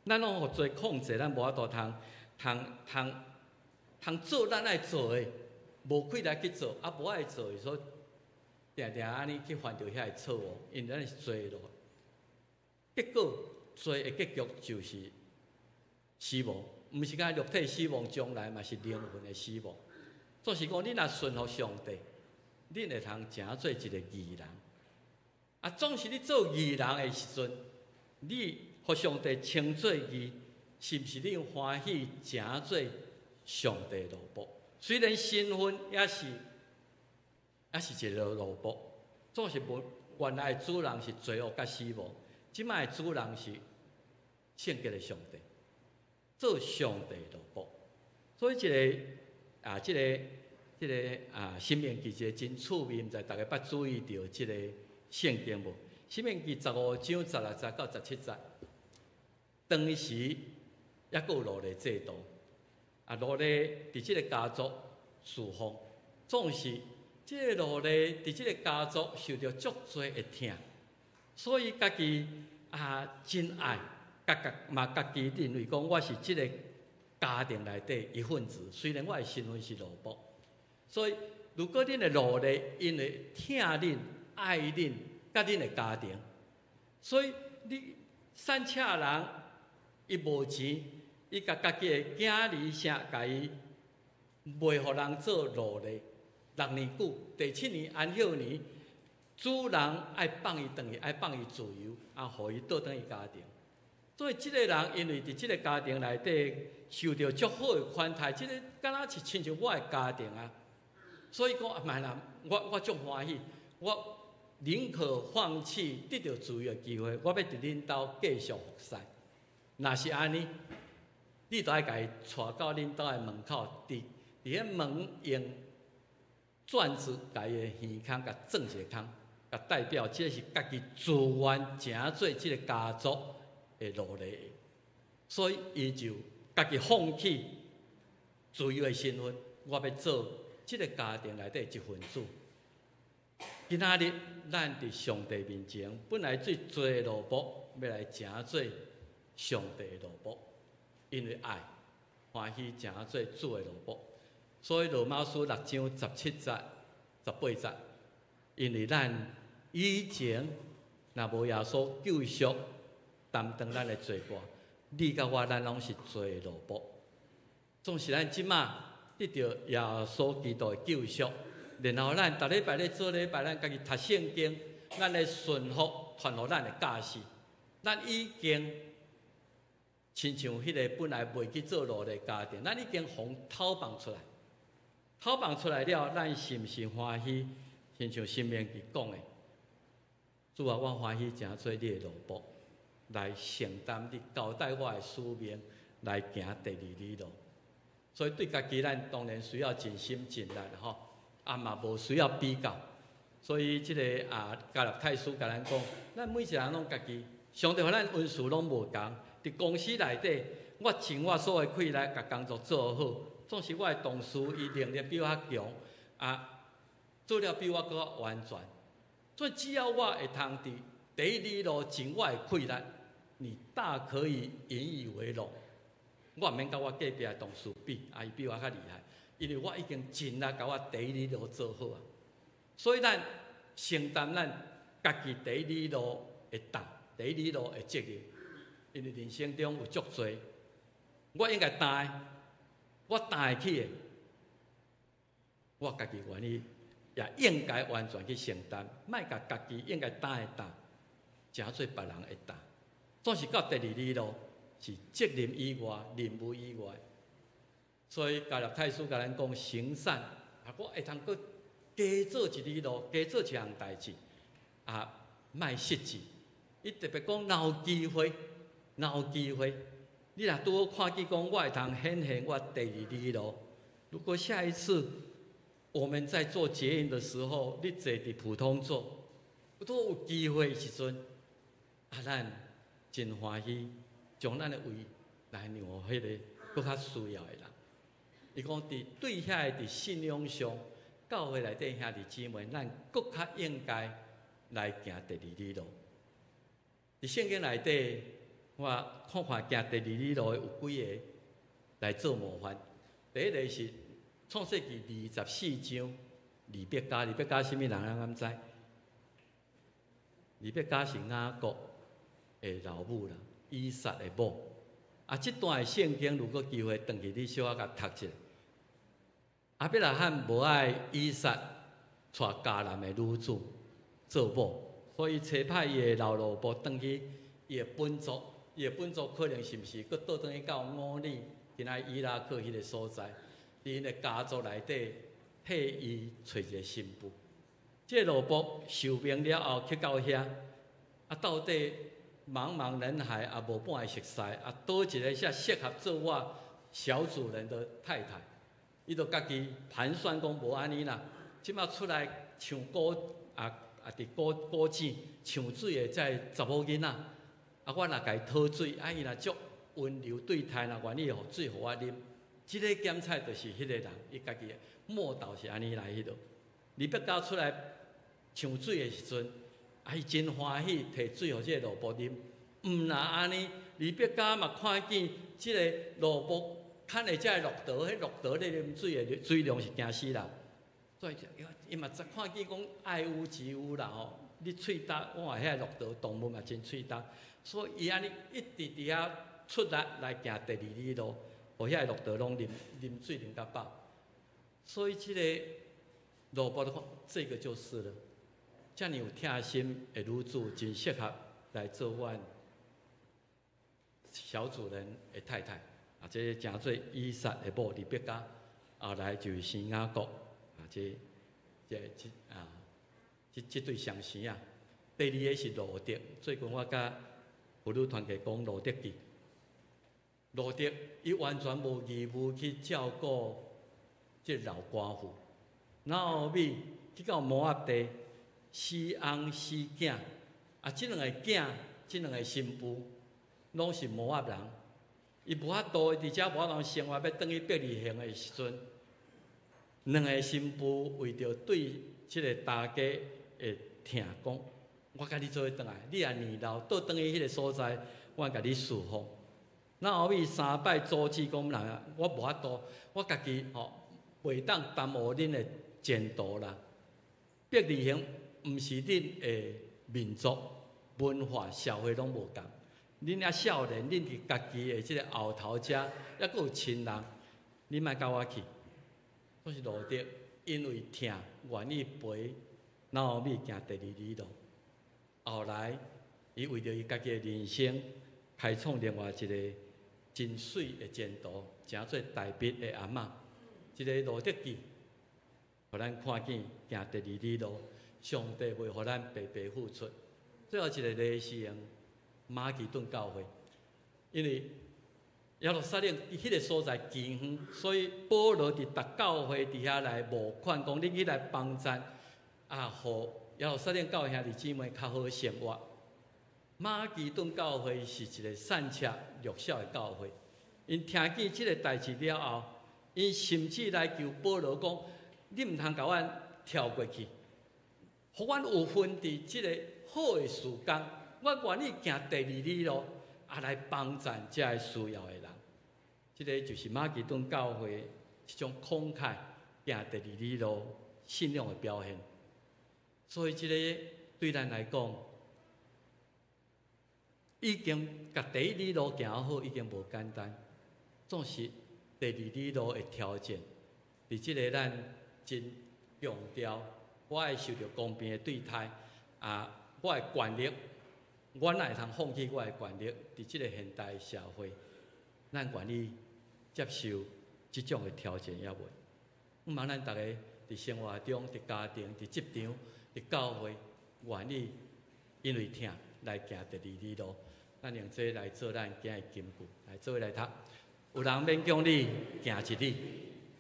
S2: 咱攏予罪控制，咱無法度通通通通做咱愛做的，無氣力去做，啊，無愛做的，所以定定按呢去犯著遐个錯誤，因為咱是罪奴。結果罪的結局就是死亡，毋是干焦肉體死亡，將來嘛是靈魂的死亡。就是講，你若順服上帝，你會通成做一个義人。啊，總是你做義人的時陣，你予上帝稱做義，是毋是你歡喜成做上帝奴僕？雖然身份也是一个奴僕，總是無原來的主人是罪惡佮死亡，這擺的主人是聖潔的上帝，做上帝奴僕。所以這个啊，這个啊，申命記一个真趣味，毋知大家捌注意著這个聖經無？申命記15章16節到17節，當時抑閣有奴隸制度，啊，奴隸佇這个家族侍奉，總是這个奴隸佇這个家族受著足濟的疼，所以家己啊真愛，家家嘛家己認為講我是這个家庭內底一份子，雖然我的身份是奴僕，所以如果恁的奴隸因為疼恁、愛恁、佮恁的家庭，所以你散赤人伊無錢，伊共家己的囝兒啥，共伊賣予人做奴隸6年久，第七年安息年，主人愛放伊轉去，愛放伊自由，啊，予伊倒轉去家庭。所以這个人因為佇這个家庭內底受著足好的款待，這个敢若是親像我的家庭啊。所以講啊，莫啦，我足歡喜，我寧可放棄得著自由的機會，我欲佇恁兜繼續服侍。若是按呢，你就愛共伊帶到恁兜的門口，佇彼門用鑽子共伊的耳孔共鑽一个空，共代表這是家己自願成做這个家族的奴隸，所以伊就家己放棄自由的身份，我欲做這个家庭內底一份子。今仔日咱佇上帝面前，本來做罪的奴僕，欲來成做上帝的奴僕，因為愛歡喜成做主的奴僕。所以羅馬書6章17節、18節，因為咱以前若無耶穌救贖擔當咱的罪過，你佮我咱攏是罪的奴僕。總是咱這馬得著耶穌基督的救贖，然後咱逐禮拜咧做禮拜，咱家己讀聖經，咱來順服傳予咱的教示，咱已經親像彼个本來袂去做奴隸家庭，咱已經予討放出來，討放出來了，咱是毋是歡喜？親像申命記講的，主啊，我歡喜成做你的奴僕，來承擔你交代我的使命，來行第二里路。所以對家己，咱當然需要盡心盡力吼，啊嘛無需要比較。所以這个啊，加勒泰書共咱講，咱每一个人攏家己，上帝予咱恩賜攏無仝。佇公司內底，我盡我所有的氣力，共工作做好。總是我的同事，伊能力比我較強，啊，做了比我閣較完全。所以只要我會通佇第一里路盡我的氣力，你大可以引以為榮。我毋免佮我隔壁的同事比，啊，伊比我較厲害，因為我已經盡力共我第一里路做好啊。所以咱承擔咱家己第一里路的擔，第一里路的責任。因為人生中有足濟，我應該擔的，我擔會起的，我家己願意也應該完全去承擔，莫共家己應該擔的擔，成做別人的擔。總是到第二里路，是責任以外、任務以外。所以加勒泰書共咱講行善，啊，我會通閣加做一里路，加做一項代誌，啊，莫失志。伊特別講，若有機會，若有機會，你若拄好看見講，我會通顯現我第二里路。如果下一次我們在做捷運的時候，你坐佇普通座，拄有機會的時陣，啊，咱真歡喜，將咱的位來讓予彼個閣較需要的人。伊講佇對遐個佇信仰上，教會內底兄弟姊妹，咱閣較應該來行第二里路。佇聖經內底，我看看行第二里路的有幾个來做模範。第一个是創世記24章，利百加，利百加啥物人？咱敢知？利百加是雅各的老母啦，以撒的某。啊，這段的聖經，如果機會轉去，你小可共讀一下。亞伯拉罕無愛以撒娶迦南的女子做某，所以差派伊的老奴僕轉去伊的本族，伊的本族可能是毋是閣倒轉去到烏爾，今仔伊拉克彼个所在，佇𪜶的家族內底替伊揣一个新婦。這個奴僕受命了後去到遐，啊，到底茫茫人海也無半个熟似，啊，佗一个才適合做我小主人的太太？伊就家己盤算講無按呢啦，這馬出來搶果啊啊！佇果果子搶水的這个查某囡仔，啊，我若共伊討水，啊，伊若足溫柔對待，若願意予水予我啉，這个檢菜就是彼個人，伊家己默禱是按呢來彼落。利百加出來搶水的時陣，啊，伊真歡喜，提水予這个奴僕啉。毋若按呢，利百加嘛看見這个奴僕牽的這个駱駝，彼駱駝咧啉水的水量是驚死人。所以伊嘛才看見講愛屋及烏啦吼，你喙焦，我遐駱駝動物嘛真喙焦，所以伊按呢一直佇遐出力來行第二里路，予遐个駱駝攏啉啉水啉較飽。所以這个奴僕就講，這個就是了。遮爾有疼心的女子，真適合來做阮小主人的太太。啊，這個成做以撒的某利百加，後來就是生雅各。啊，這、這、這啊，這這對雙生啊。第二个是路得，最近我佮婦女團契講路得記，路得伊完全無義務去照顧這老寡婦。拿俄米去到摩押地，死翁死囝，啊，這兩个囝，這兩个新婦，攏是摩押人。伊無法度，佇遮無法度生活，欲轉去伯利恆的時陣，兩个新婦為著對這个大家的疼講，我共你做伙轉來，你若年老倒轉去彼个所在，我共你侍奉。拿俄米三擺阻止講人，我無法度，我家己吼袂當耽誤恁的前途啦。伯利恆毋是恁的民族文化社會攏無仝。恁猶少年，恁佇家己的這个後頭遮，猶閣有親人，你莫佮我去。總是路得，因為疼，願意陪拿俄米行第二里路。後來，伊為著伊家己的人生，開創另外一个真媠的前途，成做大衛的阿嬤。這个路得記，予咱看見行第二里路，上帝袂予咱白白付出。最後一个例是用馬其頓教會，因為耶路撒冷彼个所在近遠，所以保羅佇逐教會佇遐來募款，講恁去來幫贊，啊，予耶路撒冷教會兄弟姊妹較好生活。馬其頓教會是一个散赤弱小的教會，𪜶聽見這个代誌了後，𪜶甚至來求保羅講：你毋通共阮跳過去，予阮有份佇這个好的事工，我願意行第二里路，啊，來幫贊這个需要的人。這个就是馬其頓教會這種慷慨行第二里路信仰的表現。所以，這個對咱來講，已經共第一里路行好，已經無簡單。總是第二里路的挑戰，佇這个咱真強調我愛受著公平的對待，啊，我的權力，我哪會通放棄我的權力？佇這个現代社會，咱願意接受這種的挑戰猶未？毋茫咱逐个佇生活中、佇家庭、佇職場、佇教會，願意因為疼來行第二里路，咱用這來做咱今日金句，來做伙來讀。有人勉強你行一里，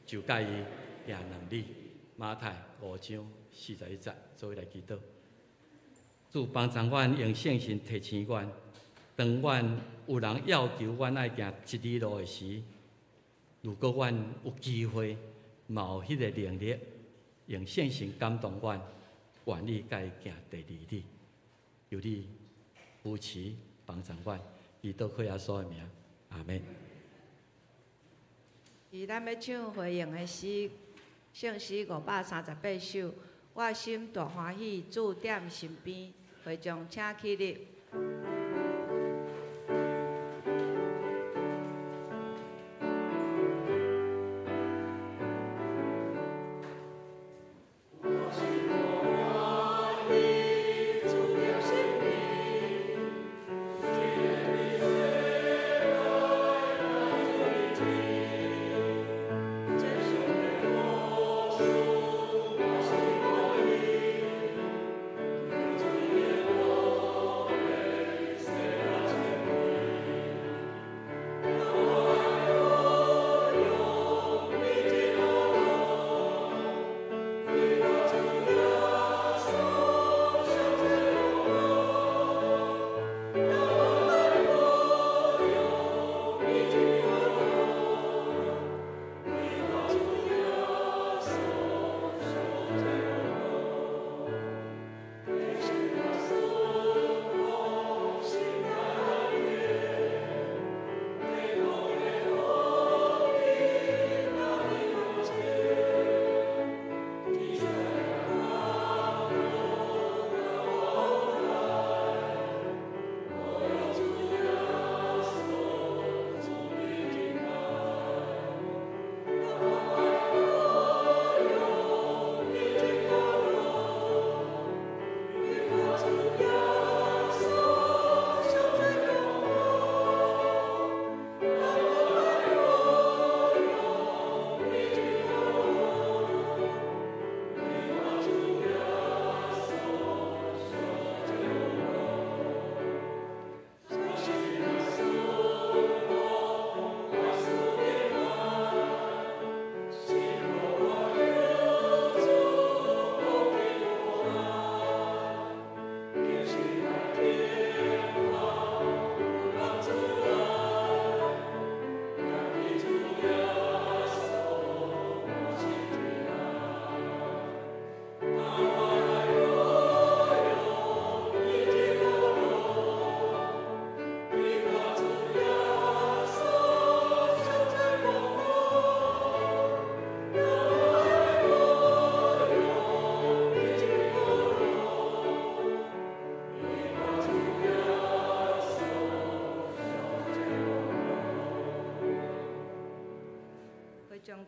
S2: 就共伊行兩里。馬太5章41節，做伙來祈禱。主幫助阮用聖神提醒阮，當阮有人要求阮愛行一里路的時，如果阮有機會，嘛有彼个能力，用聖神感動阮，願意共伊行第二里。求你扶持幫助阮，祈禱靠耶穌的名，阿們。
S1: 是咱欲唱回應的詩，聖詩538首。我心大歡喜，主踮身邊，會眾請起立。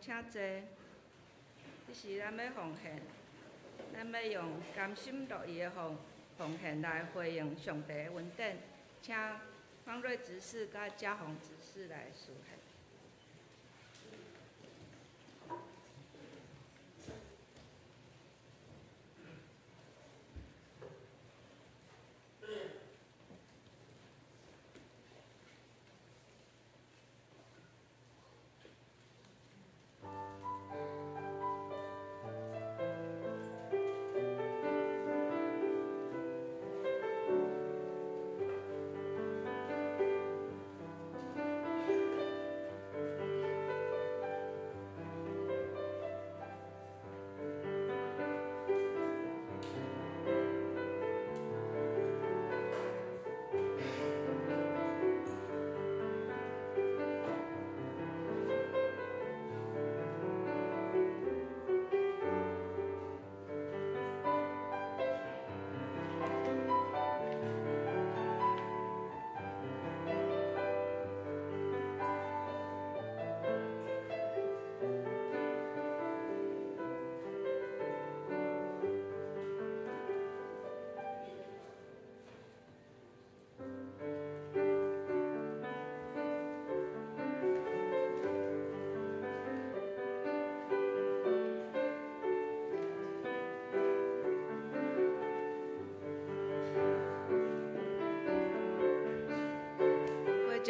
S1: 請坐。這時咱欲奉獻，咱欲用甘心樂意的奉獻來回應上帝的恩典。請方瑞執事佮嘉宏執事來司獻。
S3: 我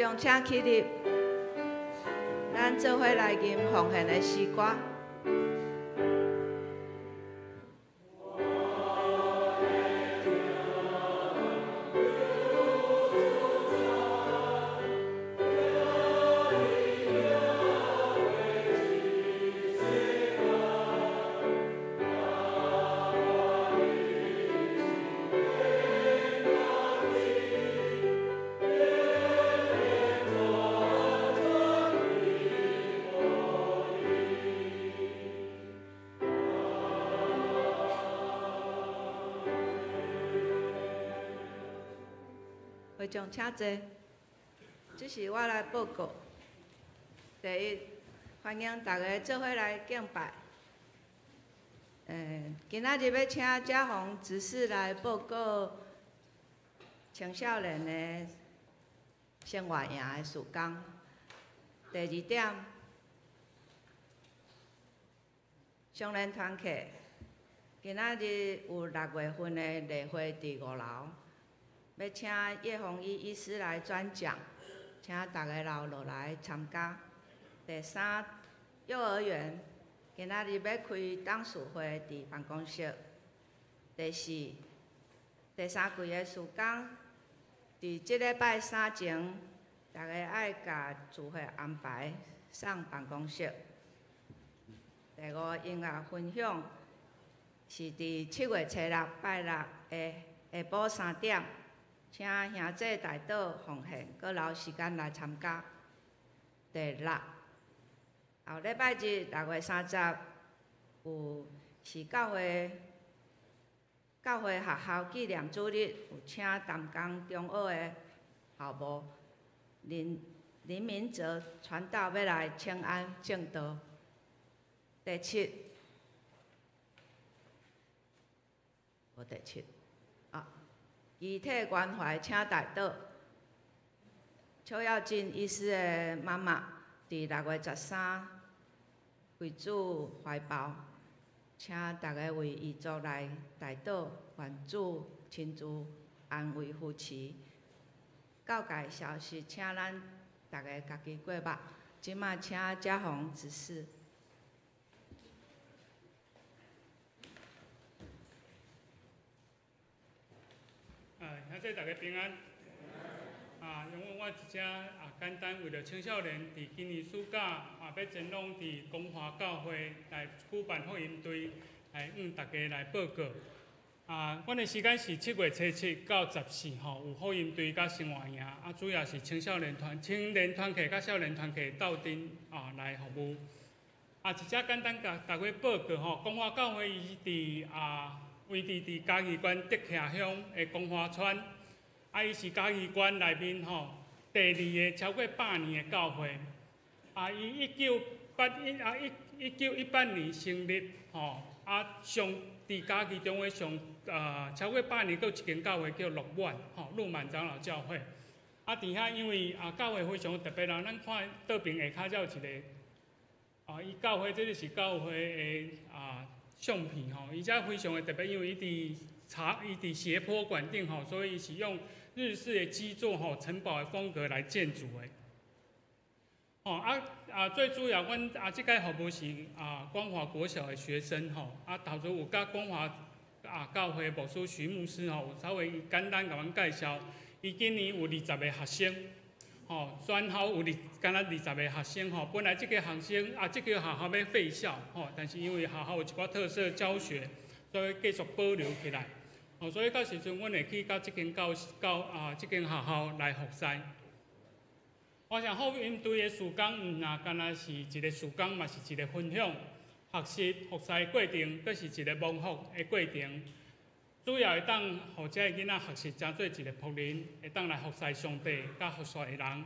S1: 眾請起立，咱做伙來吟奉獻的詩歌。會眾請坐，這是我來報告。第一，歡迎大家做伙來敬拜。今仔日欲請嘉宏執事來報告青少年的生活營的事工。第二點，少年團契今仔日有6月份的例會佇5樓。欲請葉宏醫醫師來專講，請大家留落來參加。第三，幼兒園今仔日欲開董事會佇辦公室。第四，第三季的事工，佇這禮拜三前，大家愛共聚會安排送辦公室。第五，音樂分享是佇7月初6拜六的下晡3點。請兄弟代禱奉獻，閣留時間來參加。第六，後禮拜日6月30有是教會學校紀念主日，有請淡江中學的校牧林明哲傳道欲來請安證道。第七，無第七。遺體關懷，請代禱。邱耀進醫師的媽媽，佇6月13為主懷抱，請大家為遺族來代禱，願主親自安慰扶持。教界消息，請咱大家家己過目。這馬請嘉宏執事。
S3: 兄弟大家平安。因為我一隻簡單，為著青少年佇今年暑假欲前往佇光華教會來舉辦福音隊，來向大家來報告。阮的時間是7月初7到14吼，有福音隊佮生活營，主要是青少年團、青年團契佮少年團契鬥陣來服務。一隻簡單共大家報告吼，光華教會伊是佇位置佇嘉義縣竹徛鄉的光華村，伊是嘉義縣內面吼第二個超過100年的教會。伊1918年成立吼，上佇嘉義中的上超過100年，閣有一間教會叫鹿滿吼，鹿滿長老教會。佇遐因為教會非常特別啦，咱看倒爿下跤才有一個，伊教會這個是教會的相片吼，伊遮非常的特別，因為伊佇茶，伊佇斜坡管頂吼，所以是用日式的基座吼城堡的風格來建築的。最主要，阮這屆服務是光華國小的學生吼，頭拄有佮光華教會牧師徐牧師吼，有稍微簡單共阮介紹，伊今年有20個學生。吼，全校有敢若20個學生吼，本來這個學生這個學校欲廢校吼，但是因為學校有一寡特色教學，所以繼續保留起來。所以到時陣，阮會去到這間教教這間學校來服侍。我想福音隊的事工，毋若干焦是一個事工，嘛是一個分享、學習、服侍的過程，閣是一個蒙福的過程。主要會當予這个囡仔學習，成做一個僕人，會當來服侍上帝，佮服侍人。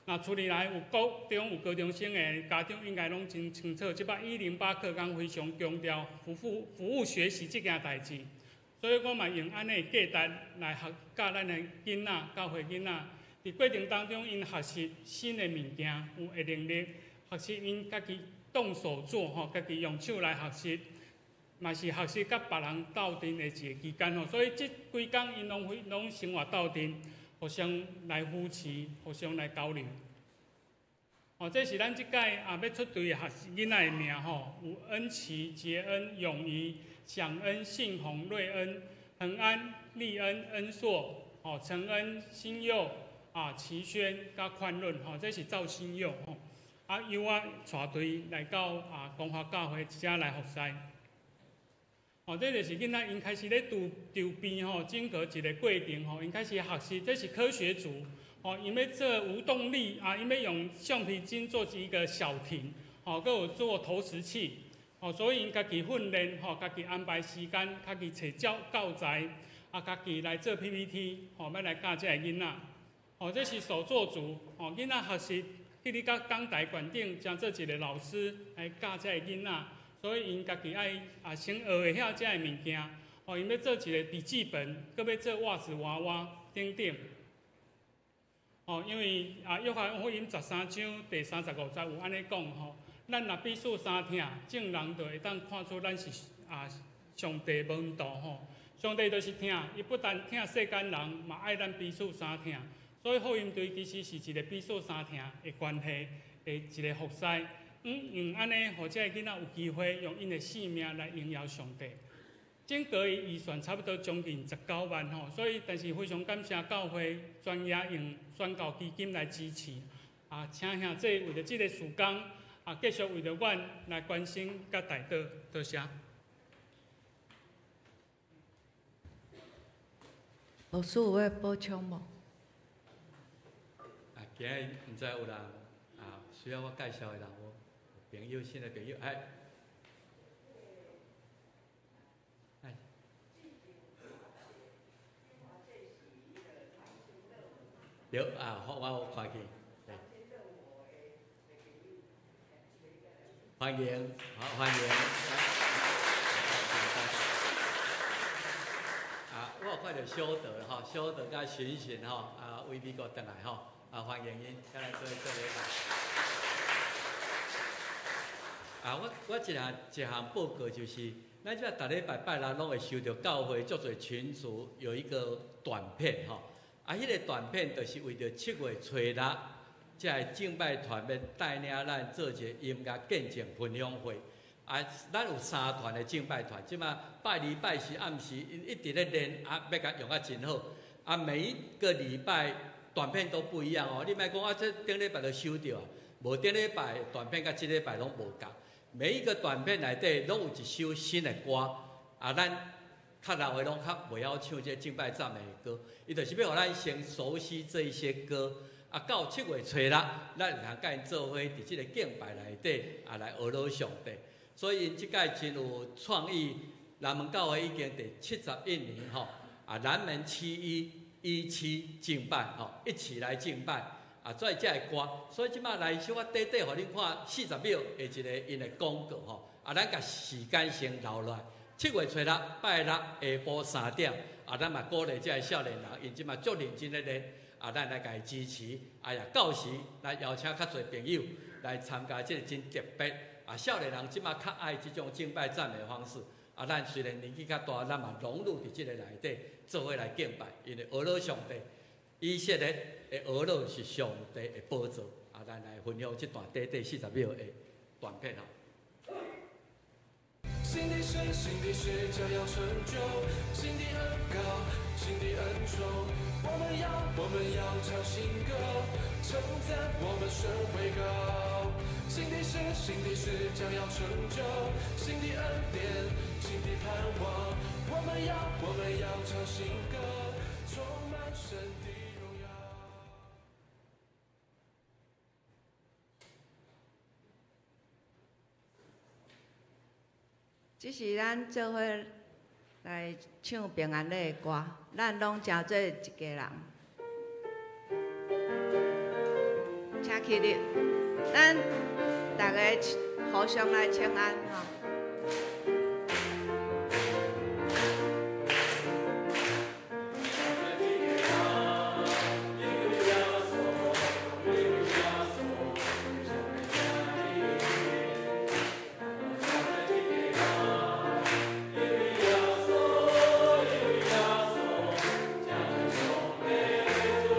S3: 若厝裡內有高中有高中生的家長，應該攏真清楚。這擺108課綱非常強調服務學習這件代誌，所以我嘛用按呢價值來學教咱的囡仔，教會囡仔。佇過程當中，𪜶學習新的物件，有的能力，學習𪜶家己動手做吼，家己用手來學習。嘛是學習佮別人鬥陣的一個期間吼，所以這幾工𪜶攏生活鬥陣，互相來扶持，互相來交流。哦，這是咱這屆啊欲出隊的學囡仔的名吼，有恩慈、傑恩、勇儀、享恩、信宏、瑞恩、恆安、立恩、恩碩、吼承恩、新佑、啊齊軒、佮寬潤，吼，這是趙新佑吼。啊，由我帶隊來到啊光華教會遮來服侍。哦，這就是囡仔𪜶開始咧籌備吼，整個一個過程吼，𪜶開始學習，這是科學組，吼，𪜶欲做無動力啊，𪜶欲用橡皮筋做一個小艇，吼，閣有做投石器，吼，所以𪜶家己訓練，吼，家己安排時間，家己揣教材，啊，家己來做 PPT，吼，欲來教這個囡仔。吼，這是手作組，吼，囡仔學習，去咧佮港台館頂，成做一個老師來教這個囡仔。所以𪜶家己愛啊先學會曉這个物件，吼，𪜶欲做一個筆記本，閣欲做襪子娃娃等等。吼，因為啊，約翰福音13章第35節有按呢講吼，咱若彼此相疼，眾人就會當看出咱是啊上帝門徒吼。上帝就是疼，伊不但疼世間人，嘛愛咱彼此相疼。所以福音隊其實是一個彼此相疼的關係的一個服侍。用按呢，予這个囡仔有機會用𪜶的性命來榮耀上帝。整個預算差不多將近19萬吼，所以但是非常感謝教會專業用宣教基金來支持。啊，請兄弟為著這個事工，啊，繼續為著阮來關心佮代禱，多謝。
S1: 老師有欲補充無？
S2: 啊，今日毋知有人啊需要我介紹的人無？朋友，新的朋友，哎，哎，對啊，我有看見，歡迎，好歡迎。啊，我有看著小德吼，小德佮巡巡吼，啊，為美國轉來吼，啊，歡迎𪜶，佮來做做禮拜。啊，我一項報告就是，咱這逐禮拜拜六攏會收著教會足濟群組有一個短片吼，啊，彼個短片就是為著7月初六，這个敬拜團欲帶領咱做一個音樂見證分享會。啊，咱有三團的敬拜團，這馬拜二、拜四暗時一直咧練，啊，欲共用啊真好。啊，每一個禮拜短片都不一樣哦，你莫講啊，這頂禮拜就收著啊，無頂禮拜短片佮這禮拜攏無仝。每一個短片內底攏有一首新的歌，啊，咱較老的攏較袂曉唱這敬拜讚美的歌，伊就是欲予咱先熟悉這一些歌，啊，到7月初六，咱會通佮𪜶做伙佇這個敬拜內底啊來學老上帝。所以𪜶這屆真有創意，南門教會已經第71年吼，啊，南門7117敬拜吼，一起來敬拜。啊，所以這个歌，所以這馬來小可短短，予恁看40秒的一個𪜶的廣告吼。啊，咱共時間先留落來。7月初六拜六下晡3點，啊，咱嘛鼓勵這个少年人，𪜶這馬足認真咧練，啊，咱來共伊支持。啊，也到時來邀請較濟朋友來參加這个真特別。啊，少年人這馬較愛這種敬拜讚美的方式。啊，咱雖然年紀較大，咱嘛融入佇這個內底，做伙來敬拜，因為學老上帝，以色列的俄羅是上帝的寶座，啊，咱來分享這段短短40秒的短片吼。
S4: 新的事，新的事將要成就，新的恩膏，新的恩寵，我們要唱新歌，稱讚我們神為高。新的事，新的事將要成就，新的恩典，新的盼望，我們要唱新歌，充滿神的榮耀。
S1: 這是咱做伙來唱平安禮的歌，咱攏成做一家人。請起立，咱逐个互相來請安吼。
S4: 耶。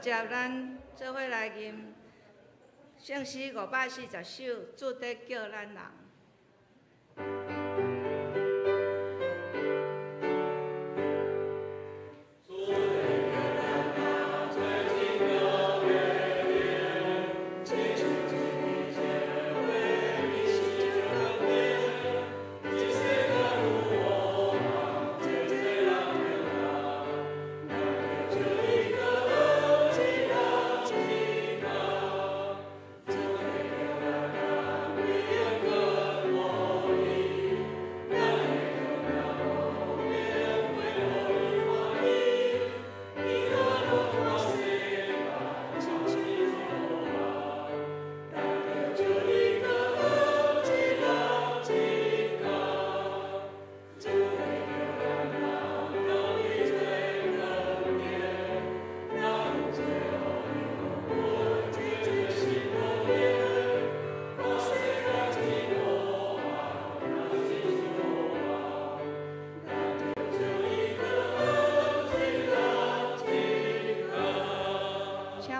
S1: 接咱做伙來吟聖詩540首，主佇叫咱人。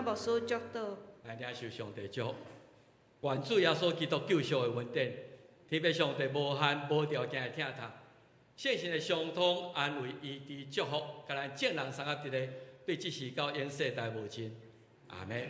S1: 牧師祝禱。
S2: 來領受上帝祝福，願主耶穌基督救贖的恩典，天父上帝無限無條件的疼痛，聖神的相通安慰醫治祝福，共咱眾人三合一个，對這時到永世代無盡。阿們。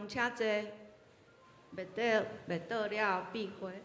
S1: 請坐，袂到袂到了閉會。